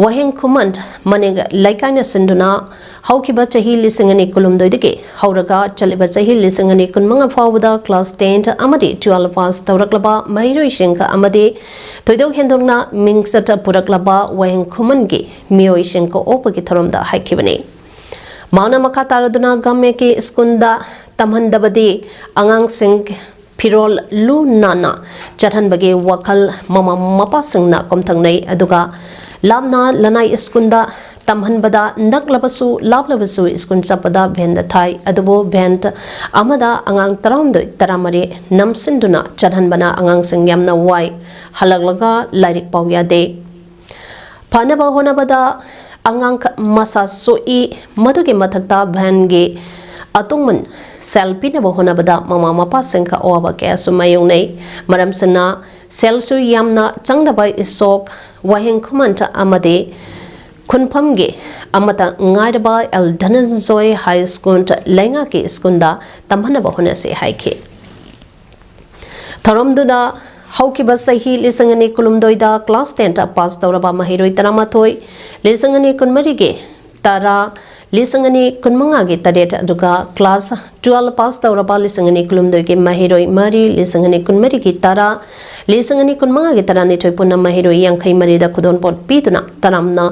ꯋꯥꯍꯦꯡ ꯈꯨꯃꯟ ꯃꯅꯤꯡ ꯂꯩꯀꯥꯏꯅ ꯁꯤꯟꯗꯨꯅ ꯍꯧꯈꯤꯕ ꯆꯍꯤ ꯂꯤꯁꯤꯡ ꯑꯅꯤ ꯀꯨꯟꯍꯨꯝꯗꯣꯏꯗꯒꯤ ꯍꯧꯔꯒ ꯆꯠꯂꯤꯕ ꯆꯍꯤ ꯂꯤꯁꯤꯡ ꯑꯅꯤ ꯀꯨꯟꯃꯉꯥ ꯐꯥꯎꯕꯗ class ten ꯑꯃꯗꯤ twelve pass ꯇꯧꯔꯛꯂꯕ ꯃꯍꯩꯔꯣꯏꯁꯤꯡ ꯑꯃꯗꯤ ꯊꯣꯏꯗꯣꯛ ꯍꯦꯟꯗꯣꯛꯅ ꯃꯤꯡꯆꯠ ꯄꯨꯔꯛꯂꯕ ꯋꯥꯍꯦꯡ ꯈꯨꯃꯟꯒꯤ ꯃꯤꯑꯣꯏꯁꯤꯡ ꯑꯣꯛꯄꯒꯤ ꯊꯧꯔꯝꯗ ꯍꯥꯏꯈꯤꯕꯅꯤ꯫ ꯃꯍꯥꯛꯅ ꯃꯈꯥ ꯇꯥꯔꯗꯨꯅ ꯒꯃꯦꯟꯒꯤ ꯁ꯭ꯀꯨꯜꯗ ꯇꯝꯍꯟꯗꯕꯗꯤ ꯑꯉꯥꯡꯁꯤꯡ ꯐꯤꯔꯣꯜ ꯂꯨ ꯅꯥꯟꯅ ꯆꯠꯍꯟꯕꯒꯤ ꯋꯥꯈꯜ ꯃꯃꯥ ꯃꯄꯥꯁꯤꯡꯅ ꯀꯣꯝꯊꯪꯅꯩ꯫ ꯑꯗꯨꯒ ꯂꯥꯞꯅ ꯂꯅꯥꯏ ꯁ꯭ꯀꯨꯜꯗ ꯇꯝꯍꯟꯕꯗ ꯅꯛꯂꯕꯁꯨ ꯂꯥꯞꯂꯕꯁꯨ ꯁ꯭ꯀꯨꯜ ꯆꯠꯄꯗ ꯚꯦꯟꯗ ꯊꯥꯏ꯫ ꯑꯗꯨꯕꯨ ꯚꯦꯟ ꯑꯃꯗ ꯑꯉꯥꯡ ꯇꯔꯥꯍꯨꯝꯗꯣꯏ, ꯇꯔꯥꯃꯔꯤ ꯅꯝꯁꯤꯟꯗꯨꯅ ꯆꯠꯍꯟꯕꯅ ꯑꯉꯥꯡꯁꯤꯡ ꯌꯥꯝꯅ ꯋꯥꯏ꯫ ꯍꯜꯂꯛꯂꯒ ꯂꯥꯏꯔꯤꯛ ꯄꯥꯎ ꯌꯥꯗꯦ꯫ ꯐꯅꯕ ꯍꯣꯠꯅꯕꯗ ꯑꯉꯥꯡ ꯃꯁꯥ ꯁꯣꯛꯏ꯫ ꯃꯗꯨꯒꯤ ꯃꯊꯛꯇ ꯚꯦꯟꯒꯤ ꯑꯇꯣꯡꯃꯟ ꯁꯦꯜ ꯄꯤꯅꯕ ꯍꯣꯠꯅꯕꯗ ꯃꯃꯥ ꯃꯄꯥꯁꯤꯡ ꯑꯋꯥꯕ ꯀꯌꯥꯁꯨ ꯃꯥꯌꯣꯛꯅꯩ꯫ ꯃꯔꯝꯁꯤꯅ ꯁꯦꯜꯁꯨ ꯌꯥꯝꯅ ꯆꯪꯗꯕ ꯏꯁꯣꯛ ꯋꯥꯍꯦꯡ ꯈꯨꯃꯟ ꯑꯃꯗꯤ ꯈꯨꯟꯐꯝꯒꯤ ꯑꯃꯠꯇ ꯉꯥꯏꯔꯕ ꯑꯦꯜ ꯙꯅꯟꯖꯣꯏ ꯍꯥꯏ ꯁ꯭ꯀꯨꯜ ꯂꯩꯉꯥꯛꯀꯤ ꯁ꯭ꯀꯨꯜꯗ ꯇꯝꯍꯟꯅꯕ ꯍꯣꯠꯅꯁꯤ ꯍꯥꯏꯈꯤ꯫ ꯊꯧꯔꯝꯗꯨꯗ ꯍꯧꯈꯤꯕ ꯆꯍꯤ ꯂꯤꯁꯤꯡ ꯑꯅꯤ ꯀꯨꯟꯍꯨꯝꯗꯣꯏꯗ class ten pass ꯇꯧꯔꯕ ꯃꯍꯩꯔꯣꯏ ꯇꯔꯥꯃꯥꯊꯣꯏ, ꯂꯤꯁꯤꯡ ꯑꯅꯤ ꯀꯨꯟꯃꯔꯤꯒꯤ ꯇꯔꯥ, ꯂꯤꯁꯤꯡ ꯑꯅꯤ ꯀꯨꯟꯃꯉꯥꯒꯤ ꯇꯔꯦꯠ, ꯑꯗꯨꯒ class twelve pass ꯇꯧꯔꯕ ꯂꯤꯁꯤꯡ ꯑꯅꯤ ꯀꯨꯟꯍꯨꯝꯗꯣꯏꯒꯤ ꯃꯍꯩꯔꯣꯏ ꯃꯔꯤ, ꯂꯤꯁꯤꯡ ꯑꯅꯤ ꯀꯨꯟꯃꯔꯤꯒꯤ ꯇꯔꯥ, ꯂꯤꯁꯤꯡ ꯑꯅꯤ ꯀꯨꯟꯃꯉꯥꯒꯤ ꯇꯔꯥꯅꯤꯊꯣꯏ ꯄꯨꯟꯅ ꯃꯍꯩꯔꯣꯏ ꯌꯥꯡꯈꯩ ꯃꯔꯤꯗ ꯈꯨꯗꯣꯜꯄꯣꯠ ꯄꯤꯗꯨꯅ ꯇꯔꯥꯝꯅ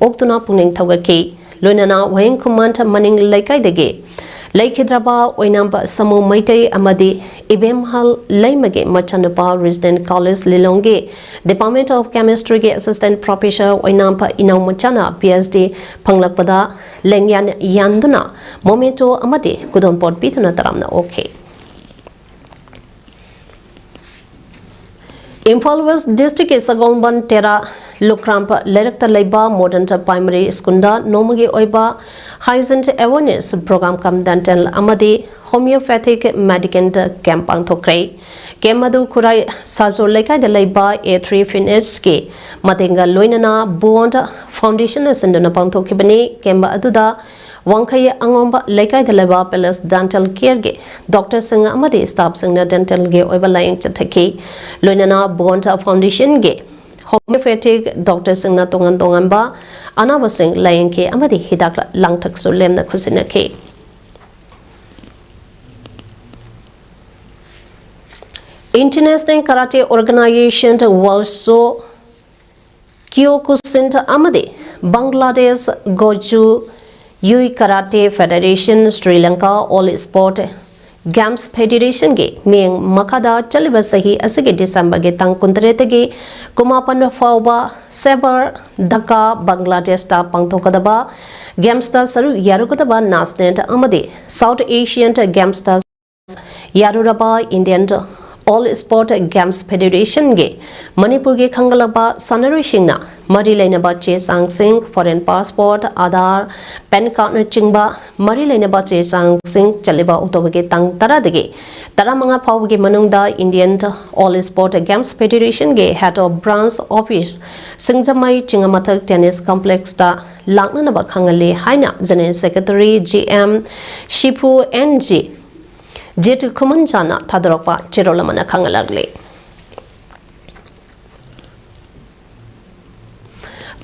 ꯑꯣꯛꯇꯨꯅ ꯄꯨꯛꯅꯤꯡ ꯊꯧꯒꯠꯈꯤ꯫ ꯂꯣꯏꯅꯅ ꯋꯥꯍꯦꯡ ꯈꯨꯃꯟ ꯃꯅꯤꯡ ꯂꯩꯀꯥꯏꯗꯒꯤ ꯂꯩꯈꯤꯗ꯭ꯔꯕ ꯑꯣꯏꯅꯥꯝꯕ ꯁꯃꯨ ꯃꯩꯇꯩ ꯑꯃꯗꯤ ꯏꯕꯦꯝꯍꯜ ꯂꯩꯃꯒꯤ ꯃꯆꯥꯅꯨꯄꯥ ꯔꯦꯁꯤꯗꯦꯟ ꯀꯣꯂꯦꯖ ꯂꯤꯂꯣꯡꯒꯤ Department of Chemistryꯒꯤ Assistant Professor ꯑꯣꯏꯅꯥꯝꯕ ꯏꯅꯥꯎ ꯃꯆꯥꯅ PhD ꯐꯪꯂꯛꯄꯗ ꯂꯦꯡꯌꯥꯟ ꯌꯥꯟꯗꯨꯅ ꯃꯣꯃꯦꯟꯇꯣ ꯑꯃꯗꯤ ꯈꯨꯗꯣꯜꯄꯣꯠ ꯄꯤꯗꯨꯅ ꯇꯔꯥꯝꯅ ꯑꯣꯛꯈꯤ꯫ ꯏꯝꯐꯥꯜ ꯋꯦꯁ ꯗꯤꯁꯇ꯭ꯔꯤꯛꯀꯤ ꯁꯒꯣꯜꯕꯟ ꯇꯦꯔꯥ ꯂꯨꯈ꯭ꯔꯥꯝ ꯂꯩꯔꯛꯇ ꯂꯩꯕ ꯃꯣꯗꯔꯟ ꯄ꯭ꯔꯥꯏꯃꯔꯤ ꯁ꯭ꯀꯨꯜꯗ ꯅꯣꯡꯃꯒꯤ ꯑꯣꯏꯕ Hygiene Awareness Program cum Dental ꯑꯃꯗꯤ Homeopathic Medical Camp ꯄꯥꯡꯊꯣꯛꯈ꯭ꯔꯦ꯫ Camp ꯑꯗꯨ ꯈꯨꯔꯥꯏ ꯁꯥꯖꯣꯜ ꯂꯩꯀꯥꯏꯗ ꯂꯩꯕ A three Fitnessꯀꯤ ꯃꯇꯦꯡꯒ ꯂꯣꯏꯅꯅ Bhuwanta Foundation ꯁꯤꯟꯗꯨꯅ ꯄꯥꯡꯊꯣꯛꯈꯤꯕꯅꯤ꯫ Camp ꯑꯗꯨꯗ ꯋꯥꯡꯈꯩ ꯑꯉꯣꯝꯕ ꯂꯩꯀꯥꯏꯗ ꯂꯩꯕ Palace Dental Careꯒꯤ doctorꯁꯤꯡ ꯑꯃꯗꯤ staffꯁꯤꯡꯅ dentalꯒꯤ ꯑꯣꯏꯕ ꯂꯥꯌꯦꯡ ꯆꯠꯊꯈꯤ꯫ ꯂꯣꯏꯅꯅ Bhuwanta Foundationꯒꯤ homeopathic doctorꯁꯤꯡꯅ ꯇꯣꯉꯥꯟ ꯇꯣꯉꯥꯟꯕ ꯑꯅꯥꯕꯁꯤꯡ ꯂꯥꯌꯦꯡꯈꯤ ꯑꯃꯗꯤ ꯍꯤꯗꯥꯛ ꯂꯥꯡꯊꯛꯁꯨ ꯂꯦꯝꯅ ꯈꯨꯠꯁꯤꯟꯅꯈꯤ꯫ International Karate Organization Warsaw Kyokushin ꯑꯃꯗꯤ Bangladesh Goju Yui Karate Federation Sri Lanka All Sport Games Federationꯒꯤ ꯃꯤꯠꯌꯦꯡ ꯃꯈꯥꯗ ꯆꯠꯂꯤꯕ ꯆꯍꯤ ꯑꯁꯤꯒꯤ Decemberꯒꯤ ꯇꯥꯡ ꯀꯨꯟꯇꯔꯦꯠꯇꯒꯤ ꯀꯨꯟꯃꯥꯄꯟ ꯐꯥꯎꯕ ꯁꯦꯕꯔ ꯙꯀꯥ, ꯕꯪꯒ꯭ꯂꯥꯗꯦꯁꯇ ꯄꯥꯡꯊꯣꯛꯀꯗꯕ Gamesꯇ ꯁꯔꯨꯛ ꯌꯥꯔꯨꯒꯗꯕ National ꯑꯃꯗꯤ South Asian Gamesꯇ ꯌꯥꯔꯨꯔꯕ Indian All Sport Games Federationꯒꯤ ꯃꯅꯤꯄꯨꯔꯒꯤ ꯈꯟꯒꯠꯂꯕ ꯁꯥꯟꯅꯔꯣꯏꯁꯤꯡꯅ ꯃꯔꯤ ꯂꯩꯅꯕ ꯆꯦ ꯆꯥꯡꯁꯤꯡ, foreign passport, Aadhaar, PAN cardꯅꯆꯤꯡꯕ ꯃꯔꯤ ꯂꯩꯅꯕ ꯆꯦ ꯆꯥꯡꯁꯤꯡ ꯆꯠꯂꯤꯕ Octoberꯒꯤ ꯇꯥꯡ ꯇꯔꯥꯗꯒꯤ ꯇꯔꯥꯃꯉꯥ ꯐꯥꯎꯕꯒꯤ ꯃꯅꯨꯡꯗ Indian All Sport Games Federationꯒꯤ Head of Branch Office Singjamei ꯆꯤꯡꯉꯃꯊꯛ Tennis Complexꯇ ꯂꯥꯛꯅꯅꯕ ꯈꯪꯍꯜꯂꯤ ꯍꯥꯏꯅ General Secretary G M ꯁꯤꯐꯨ N G ꯖꯦꯇꯨ ꯈꯨꯃꯟꯖꯥꯅ ꯊꯥꯗꯣꯔꯛꯄ ꯆꯦꯔꯣꯜ ꯑꯃꯅ ꯈꯪꯍꯜꯂꯛꯂꯤ꯫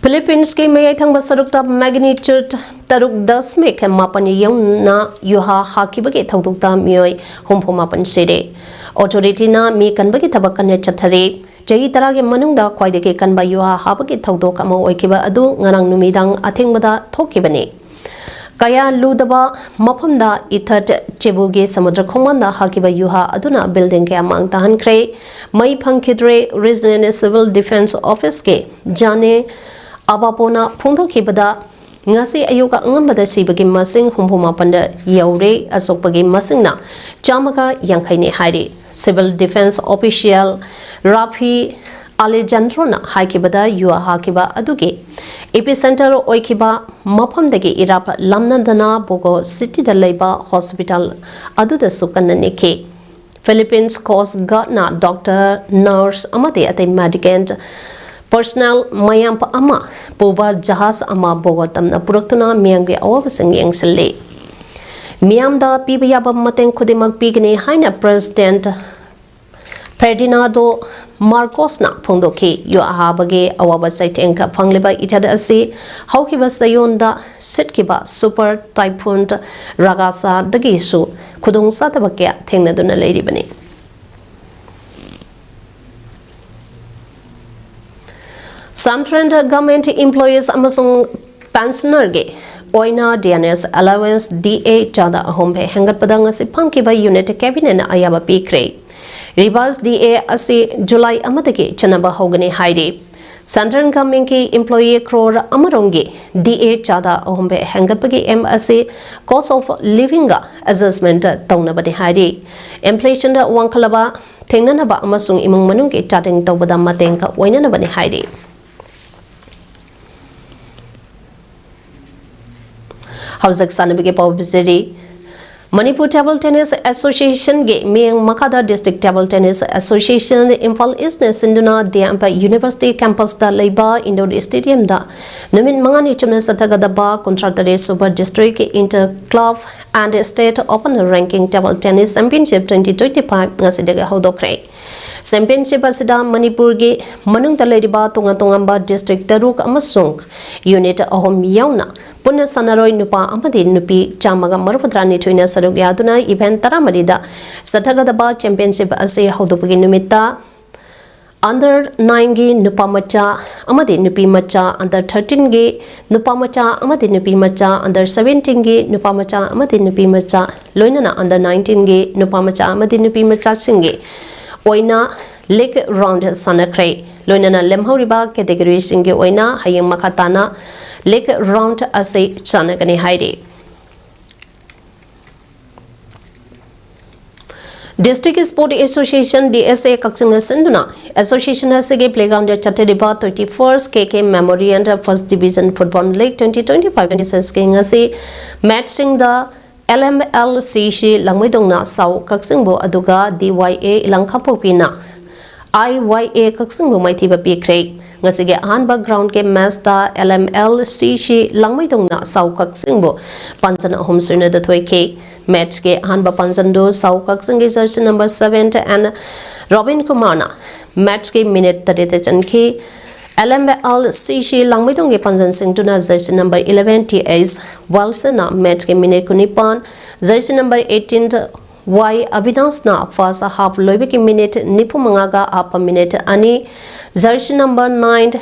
ꯐꯤꯂꯤꯄꯤꯟꯁꯀꯤ ꯃꯌꯥꯏ ꯊꯪꯕ ꯁꯔꯨꯛꯇ magnitude ꯇꯔꯨꯛ ꯗꯁꯃꯤꯛ ꯃꯥꯄꯟ ꯌꯧꯅ ꯌꯨꯍꯥ ꯍꯥꯈꯤꯕꯒꯤ ꯊꯧꯗꯣꯛꯇ ꯃꯤꯑꯣꯏ ꯍꯨꯝꯐꯨ ꯃꯥꯄꯟ ꯁꯤꯔꯦ꯫ Authorityꯅ ꯃꯤ ꯀꯟꯕꯒꯤ ꯊꯕꯛ ꯀꯟꯅ ꯆꯠꯊꯔꯤ꯫ ꯆꯍꯤ ꯇꯔꯥꯒꯤ ꯃꯅꯨꯡꯗ ꯈ꯭ꯋꯥꯏꯗꯒꯤ ꯀꯟꯕ ꯌꯨꯍꯥ ꯍꯥꯕꯒꯤ ꯊꯧꯗꯣꯛ ꯑꯃ ꯑꯣꯏꯈꯤꯕ ꯑꯗꯨ ꯉꯔꯥꯡ ꯅꯨꯃꯤꯗꯥꯡ ꯑꯊꯦꯡꯕꯗ ꯊꯣꯛꯈꯤꯕꯅꯤ꯫ ꯀꯌꯥ ꯂꯨꯗꯕ ꯃꯐꯝꯗ ꯏꯊꯠ ꯆꯦꯕꯨꯒꯤ ꯁꯃꯨꯗ꯭ꯔ ꯈꯣꯡꯕꯥꯟꯗ ꯍꯥꯈꯤꯕ ꯌꯨꯍꯥ ꯑꯗꯨꯅ building ꯀꯌꯥ ꯃꯥꯡ ꯇꯥꯍꯟꯈ꯭ꯔꯦ꯫ ꯃꯩ ꯐꯪꯈꯤꯗ꯭ꯔꯦ꯫ Regional Civil Defence Office ꯀꯤ ꯖꯥꯅꯦ ꯑꯕꯥꯄꯣꯅ ꯐꯣꯡꯗꯣꯛꯈꯤꯕꯗ, ꯉꯁꯤ ꯑꯌꯨꯛ ꯑꯉꯟꯕꯗ ꯁꯤꯕꯒꯤ ꯃꯁꯤꯡ ꯍꯨꯝꯐꯨ ꯃꯥꯄꯟꯗ ꯌꯧꯔꯦ, ꯑꯁꯣꯛꯄꯒꯤ ꯃꯁꯤꯡꯅ ꯆꯥꯝꯃꯒ ꯌꯥꯡꯈꯩꯅꯤ ꯍꯥꯏꯔꯤ꯫ Civil Defence Official ꯔꯥꯐꯤ ꯑꯂꯦꯖꯥꯟꯗ꯭ꯔꯣꯅ ꯍꯥꯏꯈꯤꯕꯗ, ꯌꯨꯍꯥ ꯍꯥꯈꯤꯕ ꯑꯗꯨꯒꯤ epicenter ꯑꯣꯏꯈꯤꯕ ꯃꯐꯝꯗꯒꯤ ꯏꯔꯥꯞ ꯂꯥꯞꯅꯗꯅ ꯕꯣꯒꯣ cityꯗ ꯂꯩꯕ hospital ꯑꯗꯨꯗꯁꯨ ꯀꯟꯅ ꯅꯦꯛꯈꯤ꯫ Philippines Coast Guardꯅ doctor, nurse ꯑꯃꯗꯤ ꯑꯇꯩ medical personnel ꯃꯌꯥꯝ ꯑꯃ ꯄꯨꯕ ꯖꯍꯥꯖ ꯑꯃ ꯕꯣꯒꯣ ꯇꯝꯅ ꯄꯨꯔꯛꯇꯨꯅ ꯃꯤꯌꯥꯝꯒꯤ ꯑꯋꯥꯕꯁꯤꯡ ꯌꯦꯡꯁꯤꯜꯂꯤ꯫ ꯃꯤꯌꯥꯝꯗ ꯄꯤꯕ ꯌꯥꯕ ꯃꯇꯦꯡ ꯈꯨꯗꯤꯡꯃꯛ ꯄꯤꯒꯅꯤ ꯍꯥꯏꯅ President Ferdinando Marcosꯅ ꯐꯣꯡꯗꯣꯛꯈꯤ꯫ ꯌꯨꯍꯥ ꯍꯥꯕꯒꯤ ꯑꯋꯥꯕ ꯆꯩꯊꯦꯡ ꯐꯪꯂꯤꯕ ꯏꯊꯠ ꯑꯁꯤ ꯍꯧꯈꯤꯕ ꯆꯌꯣꯜꯗ ꯁꯤꯠꯈꯤꯕ super typhoon ꯔꯥꯒꯥꯁꯥꯗꯒꯤꯁꯨ ꯈꯨꯗꯣꯡꯆꯥꯗꯕ ꯀꯌꯥ ꯊꯦꯡꯅꯗꯨꯅ ꯂꯩꯔꯤꯕꯅꯤ꯫ Central Government Employees ꯑꯃꯁꯨꯡ Pensionerꯒꯤ ꯑꯣꯏꯅ D N S allowance D A ꯆꯥꯗ ꯑꯍꯨꯝ ꯍꯦꯟꯒꯠꯄꯗ ꯉꯁꯤ ꯐꯝꯈꯤꯕ unit cabinetꯅ ꯑꯌꯥꯕ ꯄꯤꯈ꯭ꯔꯦ꯫ Revised D A ꯑꯁꯤ July ꯑꯃꯗꯒꯤ ꯆꯠꯅꯕ ꯍꯧꯒꯅꯤ ꯍꯥꯏꯔꯤ꯫ Central Governmentꯀꯤ employee crore ꯑꯃꯔꯣꯝꯒꯤ D A ꯆꯥꯗ ꯑꯍꯨꯝ ꯍꯦꯟꯒꯠꯄꯒꯤ aim ꯑꯁꯤ cost of livingꯒ adjustment ꯇꯧꯅꯕꯅꯤ ꯍꯥꯏꯔꯤ꯫ Inflationꯗ ꯋꯥꯡꯈꯠꯂꯕ ꯊꯦꯡꯅꯅꯕ ꯑꯃꯁꯨꯡ ꯏꯃꯨꯡ ꯃꯅꯨꯡꯒꯤ ꯆꯥꯗꯤꯡ ꯇꯧꯕꯗ ꯃꯇꯦꯡ ꯑꯣꯏꯅꯅꯕꯅꯤ ꯍꯥꯏꯔꯤ꯫ ꯍꯧꯖꯤꯛ ꯁꯥꯟꯅꯕꯒꯤ ꯄꯥꯎ ꯄꯤꯖꯔꯤ꯫ Manipur Table Tennis Associationꯒꯤ ꯃꯤꯠꯌꯦꯡ ꯃꯈꯥꯗ District Table Tennis Association Imphal Eastꯅ ꯁꯤꯟꯗꯨꯅ D M University campusꯇ ꯂꯩꯕ indoor stadiumꯗ ꯅꯨꯃꯤꯠ ꯃꯉꯥꯅꯤ ꯆꯨꯞꯅ ꯆꯠꯊꯒꯗꯕ ꯀꯨꯟꯊ꯭ꯔꯥ ꯇꯔꯦꯠ ꯁꯨꯕ District Inter Club and State Open Ranking Table Tennis Championship twenty twenty-five ꯉꯁꯤꯗꯒꯤ ꯍꯧꯗꯣꯛꯈ꯭ꯔꯦ꯫ Championship ꯑꯁꯤꯗ ꯃꯅꯤꯄꯨꯔꯒꯤ ꯃꯅꯨꯡꯗ ꯂꯩꯔꯤꯕ ꯇꯣꯉꯥꯟ ꯇꯣꯉꯥꯟꯕ district ꯇꯔꯨꯛ ꯑꯃꯁꯨꯡ unit ꯑꯍꯨꯝ ꯌꯥꯎꯅ ꯄꯨꯟꯅ ꯁꯥꯟꯅꯔꯣꯏ ꯅꯨꯄꯥ ꯑꯃꯗꯤ ꯅꯨꯄꯤ ꯆꯥꯝꯃꯒ ꯃꯔꯤꯐꯨꯇꯔꯥꯅꯤꯊꯣꯏꯅ ꯁꯔꯨꯛ ꯌꯥꯗꯨꯅ event ꯇꯔꯥꯃꯔꯤꯗ ꯆꯠꯊꯒꯗꯕ championship ꯑꯁꯤ ꯍꯧꯗꯣꯛꯄꯒꯤ ꯅꯨꯃꯤꯠꯇ Under nineꯒꯤ ꯅꯨꯄꯥ ꯃꯆꯥ ꯑꯃꯗꯤ ꯅꯨꯄꯤ ꯃꯆꯥ, under thirteenꯒꯤ ꯅꯨꯄꯥ ꯃꯆꯥ ꯑꯃꯗꯤ ꯅꯨꯄꯤ ꯃꯆꯥ, under seventeenꯒꯤ ꯅꯨꯄꯥ ꯃꯆꯥ ꯑꯃꯗꯤ ꯅꯨꯄꯤ ꯃꯆꯥ, ꯂꯣꯏꯅꯅ under nineteenꯒꯤ ꯅꯨꯄꯥ ꯃꯆꯥ ꯑꯃꯗꯤ ꯅꯨꯄꯤ ꯃꯆꯥꯁꯤꯡꯒꯤ ꯑꯣꯏꯅ league round ꯁꯥꯟꯅꯈ꯭ꯔꯦ꯫ ꯂꯣꯏꯅꯅ ꯂꯦꯝꯍꯧꯔꯤꯕ categoryꯁꯤꯡꯒꯤ ꯑꯣꯏꯅ ꯍꯌꯦꯡ ꯃꯈꯥ ꯇꯥꯅ league round ꯑꯁꯤ ꯁꯥꯟꯅꯒꯅꯤ ꯍꯥꯏꯔꯤ꯫ District Sport Association, D S A, ꯀꯛꯆꯤꯡꯅ ꯁꯤꯟꯗꯨꯅ association ꯑꯁꯤꯒꯤ playgroundꯗ ꯆꯠꯊꯔꯤꯕ twenty-first K K Memorial First Division Football League twenty twenty-five twenty-sixꯀꯤ ꯉꯁꯤ matchꯁꯤꯡꯗ L M L C C ꯂꯥꯡꯃꯩꯗꯣꯡꯅ ꯁꯥꯎ ꯀꯛꯆꯤꯡꯕꯨ, ꯑꯗꯨꯒ D Y A ꯏꯂꯥꯡ ꯀꯥꯡꯄꯣꯛꯄꯤꯅ I Y A ꯀꯛꯆꯤꯡꯕꯨ ꯃꯥꯏꯊꯤꯕ ꯄꯤꯈ꯭ꯔꯦ꯫ ꯉꯁꯤꯒꯤ ꯑꯍꯥꯟꯕ groundꯒꯤ matchꯇ L M L C C ꯂꯥꯡꯃꯩꯗꯣꯡꯅ ꯁꯥꯎ ꯀꯛꯆꯤꯡꯕꯨ ꯄꯥꯟꯖꯟ ꯑꯍꯨꯝ ꯁꯣꯏꯅꯗ ꯊꯣꯏꯈꯤ꯫ Matchꯀꯤ ꯑꯍꯥꯟꯕ ꯄꯥꯟꯖꯟꯗꯨ ꯁꯥꯎ ꯀꯛꯆꯤꯡꯒꯤ jersey number seven N Robin Kumarꯅ matchꯀꯤ minute ꯇꯔꯦꯠꯇ ꯆꯟꯈꯤ꯫ L M L C C ꯂꯥꯡꯃꯩꯗꯣꯡꯒꯤ ꯄꯥꯟꯖꯟꯁꯤꯡꯗꯨꯅ jersey number eleven T H Wilsonꯅ matchꯀꯤ minute ꯀꯨꯟꯅꯤꯄꯥꯟ, jersey number eighteen Y Abinashꯅ first half ꯂꯣꯏꯕꯒꯤ minute ꯅꯤꯐꯨ ꯃꯉꯥꯒ ꯍꯥꯞꯄ minute ꯑꯅꯤ, jersey number nine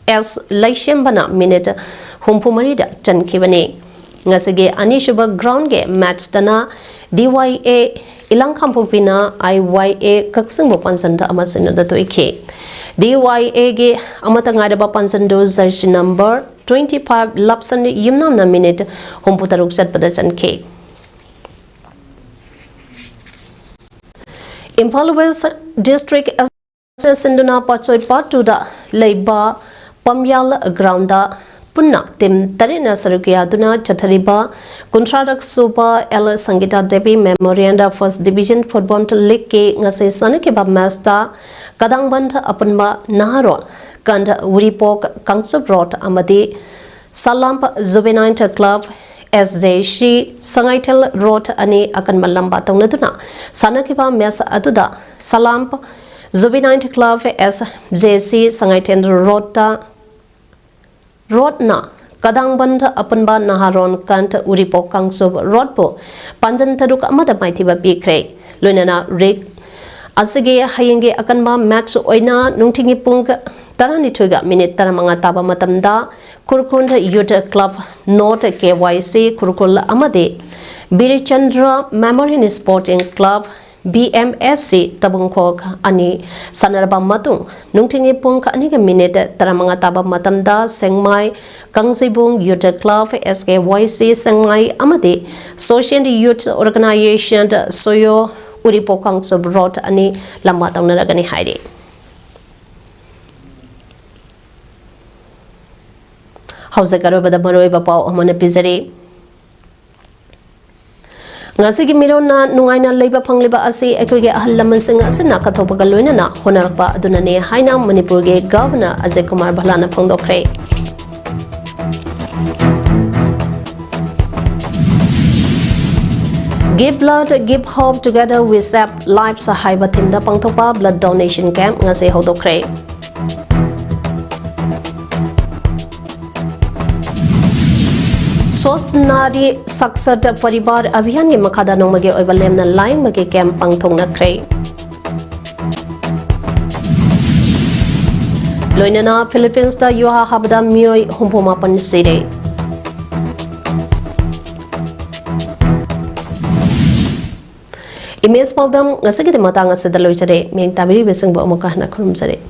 S ꯂꯩꯁꯦꯝꯕꯅ minute ꯍꯨꯝꯐꯨ ꯃꯔꯤꯗ ꯆꯟꯈꯤꯕꯅꯤ꯫ ꯉꯁꯤꯒꯤ ꯑꯅꯤꯁꯨꯕ groundꯒꯤ matchꯇꯅ D Y A ꯏꯂꯥꯡ ꯀꯥꯡꯄꯣꯛꯄꯤꯅ I Y A ꯀꯛꯆꯤꯡꯕꯨ ꯄꯥꯟꯖꯟꯗ ꯑꯃ ꯁꯣꯏꯅꯗ ꯊꯣꯏꯈꯤ꯫ D Y Aꯒꯤ ꯑꯃꯠꯇ ꯉꯥꯏꯔꯕ ꯄꯥꯟꯖꯟꯗꯨ jersey number twenty-five ꯂꯞꯁꯟ ꯌꯨꯝꯅꯥꯝꯅ minute ꯍꯨꯝꯐꯨ ꯇꯔꯨꯛ ꯆꯠꯄꯗ ꯆꯟꯈꯤ꯫ ꯏꯝꯐꯥꯜ West District ꯁꯤꯟꯗꯨꯅ ꯄꯥꯠꯁꯣꯏ Part twoꯗ ꯂꯩꯕ ꯄꯝꯌꯥꯜ groundꯗ ꯄꯨꯟꯅ team ꯇꯔꯦꯠꯅ ꯁꯔꯨꯛ ꯌꯥꯗꯨꯅ ꯆꯠꯊꯔꯤꯕ ꯀꯨꯟꯊ꯭ꯔꯥꯔꯛ ꯁꯨꯕ L ꯁꯪꯒꯤꯇꯥ Devi Memorial First Division Football Leagueꯀꯤ ꯉꯁꯤ ꯁꯥꯟꯅꯈꯤꯕ matchꯇ ꯀꯗꯥꯡꯕꯟ ꯑꯄꯨꯟꯕ ꯅꯍꯥꯔꯣꯜ ꯀꯟꯗ ꯎꯔꯤꯄꯣꯛ ꯀꯥꯡꯆꯨꯞ ꯔꯣꯗ ꯑꯃꯗꯤ ꯁꯂꯥꯝ Juvenile Club S J C Sangaithel road ꯑꯅꯤ ꯑꯀꯟꯕ ꯂꯝꯕꯥ ꯇꯧꯅꯗꯨꯅ ꯁꯥꯟꯅꯈꯤꯕ match ꯑꯗꯨꯗ ꯁꯂꯥꯝ Juvenile Club S J C Sangaithel ꯔꯣꯗꯇ, ꯔꯣꯗꯅ ꯀꯗꯥꯡꯕꯟꯗ ꯑꯄꯨꯟꯕ ꯅꯍꯥꯔꯣꯟ ꯀꯟꯗ ꯎꯔꯤꯄꯣꯛ ꯀꯥꯡꯆꯨꯞ ꯔꯣꯗꯄꯨ ꯄꯥꯟꯖꯟ ꯇꯔꯨꯛ ꯑꯃꯗ ꯃꯥꯏꯊꯤꯕ ꯄꯤꯈ꯭ꯔꯦ꯫ ꯂꯣꯏꯅꯅ ꯔꯤꯛ ꯑꯁꯤꯒꯤ ꯍꯌꯦꯡꯒꯤ ꯑꯀꯟꯕ ꯃꯦꯠꯆ ꯑꯣꯏꯅ ꯅꯨꯡꯊꯤꯜꯒꯤ ꯄꯨꯡ ꯇꯔꯥꯅꯤꯊꯣꯏꯒ ꯃꯤꯅꯤꯠ ꯇꯔꯥꯃꯉꯥ ꯇꯥꯕ ꯃꯇꯝꯗ ꯈꯨꯔꯈꯨꯜ ꯌꯨꯠ club, north K Y C Khurkhul ꯑꯃꯗꯤ Birchandra memorial sporting club, B M S C ꯇꯕꯨꯡꯈꯣꯛ ꯑꯅꯤ ꯁꯥꯟꯅꯔꯕ ꯃꯇꯨꯡ, ꯅꯨꯡꯊꯤꯜꯒꯤ ꯄꯨꯡ ꯑꯅꯤꯒ ꯃꯤꯅꯤꯠ ꯇꯔꯥꯃꯉꯥ ꯇꯥꯕ ꯃꯇꯝꯗ ꯁꯦꯡꯃꯥꯏ ꯀꯥꯡꯖꯩꯕꯨꯡ ꯌꯨꯠ ꯀ꯭ꯂꯕ, ꯑꯦꯁ ꯀꯦ ꯋꯥꯏ ꯁꯤ ꯁꯦꯡꯃꯥꯏ ꯑꯃꯗꯤ ꯁꯣꯁꯤꯌꯦꯜ ꯌꯨꯠ ꯑꯣꯔꯒꯅꯥꯏꯖꯦꯁꯟ ꯁꯣꯌꯣ ꯎꯔꯤꯄꯣꯛ ꯀꯥꯡꯆꯨꯞ ꯔꯣꯗ ꯑꯅꯤ ꯂꯝꯕꯥ ꯇꯧꯅꯔꯒꯅꯤ ꯍꯥꯏꯔꯤ꯫ ꯍꯧꯖꯤꯛ ꯑꯔꯣꯏꯕꯗ ꯃꯔꯨꯑꯣꯏꯕ ꯄꯥꯎ ꯑꯃꯅ ꯄꯤꯖꯔꯤ꯫ ꯉꯁꯤꯒꯤ ꯃꯤꯔꯣꯟꯅ ꯅꯨꯡꯉꯥꯏꯅ ꯂꯩꯕ ꯐꯪꯂꯤꯕ ꯑꯁꯤ ꯑꯩꯈꯣꯏꯒꯤ ꯑꯍꯜ ꯂꯃꯟꯁꯤꯡ ꯑꯁꯤꯅ ꯀꯠꯊꯣꯛꯄꯒ ꯂꯣꯏꯅꯅ ꯍꯣꯠꯅꯔꯛꯄ ꯑꯗꯨꯅꯅꯦ ꯍꯥꯏꯅ ꯃꯅꯤꯄꯨꯔꯒꯤ ꯒꯚꯔꯅꯔ ꯑꯖꯌ ꯀꯨꯃꯥꯔ ꯚꯜꯂꯥꯅ ꯐꯣꯡꯗꯣꯛꯈ꯭ꯔꯦ꯫ Give blood, give hope, together we save lives ꯍꯥꯏꯕ ꯊꯤꯝꯗ ꯄꯥꯡꯊꯣꯛꯄ blood donation camp ꯉꯁꯤ ꯍꯧꯗꯣꯛꯈ꯭ꯔꯦ꯫ ꯁ꯭ꯋꯥꯁꯊ ꯅꯥꯔꯤ ꯁꯛꯁꯠ ꯄꯔꯤꯕꯥꯔ ꯑꯚꯤꯌꯥꯟꯒꯤ ꯃꯈꯥꯗ ꯅꯣꯡꯃꯒꯤ ꯑꯣꯏꯕ ꯂꯦꯝꯅ ꯂꯥꯌꯦꯡꯕꯒꯤ ꯀꯦꯝꯞ ꯄꯥꯡꯊꯣꯛꯅꯈ꯭ꯔꯦ꯫ ꯂꯣꯏꯅꯅ ꯐꯤꯂꯤꯄꯤꯟꯁꯇ ꯌꯨꯍꯥ ꯍꯥꯕꯗ ꯃꯤꯑꯣꯏ ꯍꯨꯝꯐꯨ ꯃꯥꯄꯟ ꯁꯤꯔꯦ꯫ ꯏꯃꯦꯖ ꯄꯥꯎꯗꯝ ꯉꯁꯤꯒꯤꯗꯤ ꯃꯇꯥꯡ ꯑꯁꯤꯗ ꯂꯣꯏꯖꯔꯦ꯫ ꯃꯤꯠꯌꯦꯡ ꯇꯥꯕꯤꯔꯤꯕꯁꯤꯡꯕꯨ ꯑꯃꯨꯛꯀ ꯍꯟꯅ ꯈꯨꯔꯨꯝꯖꯔꯤ꯫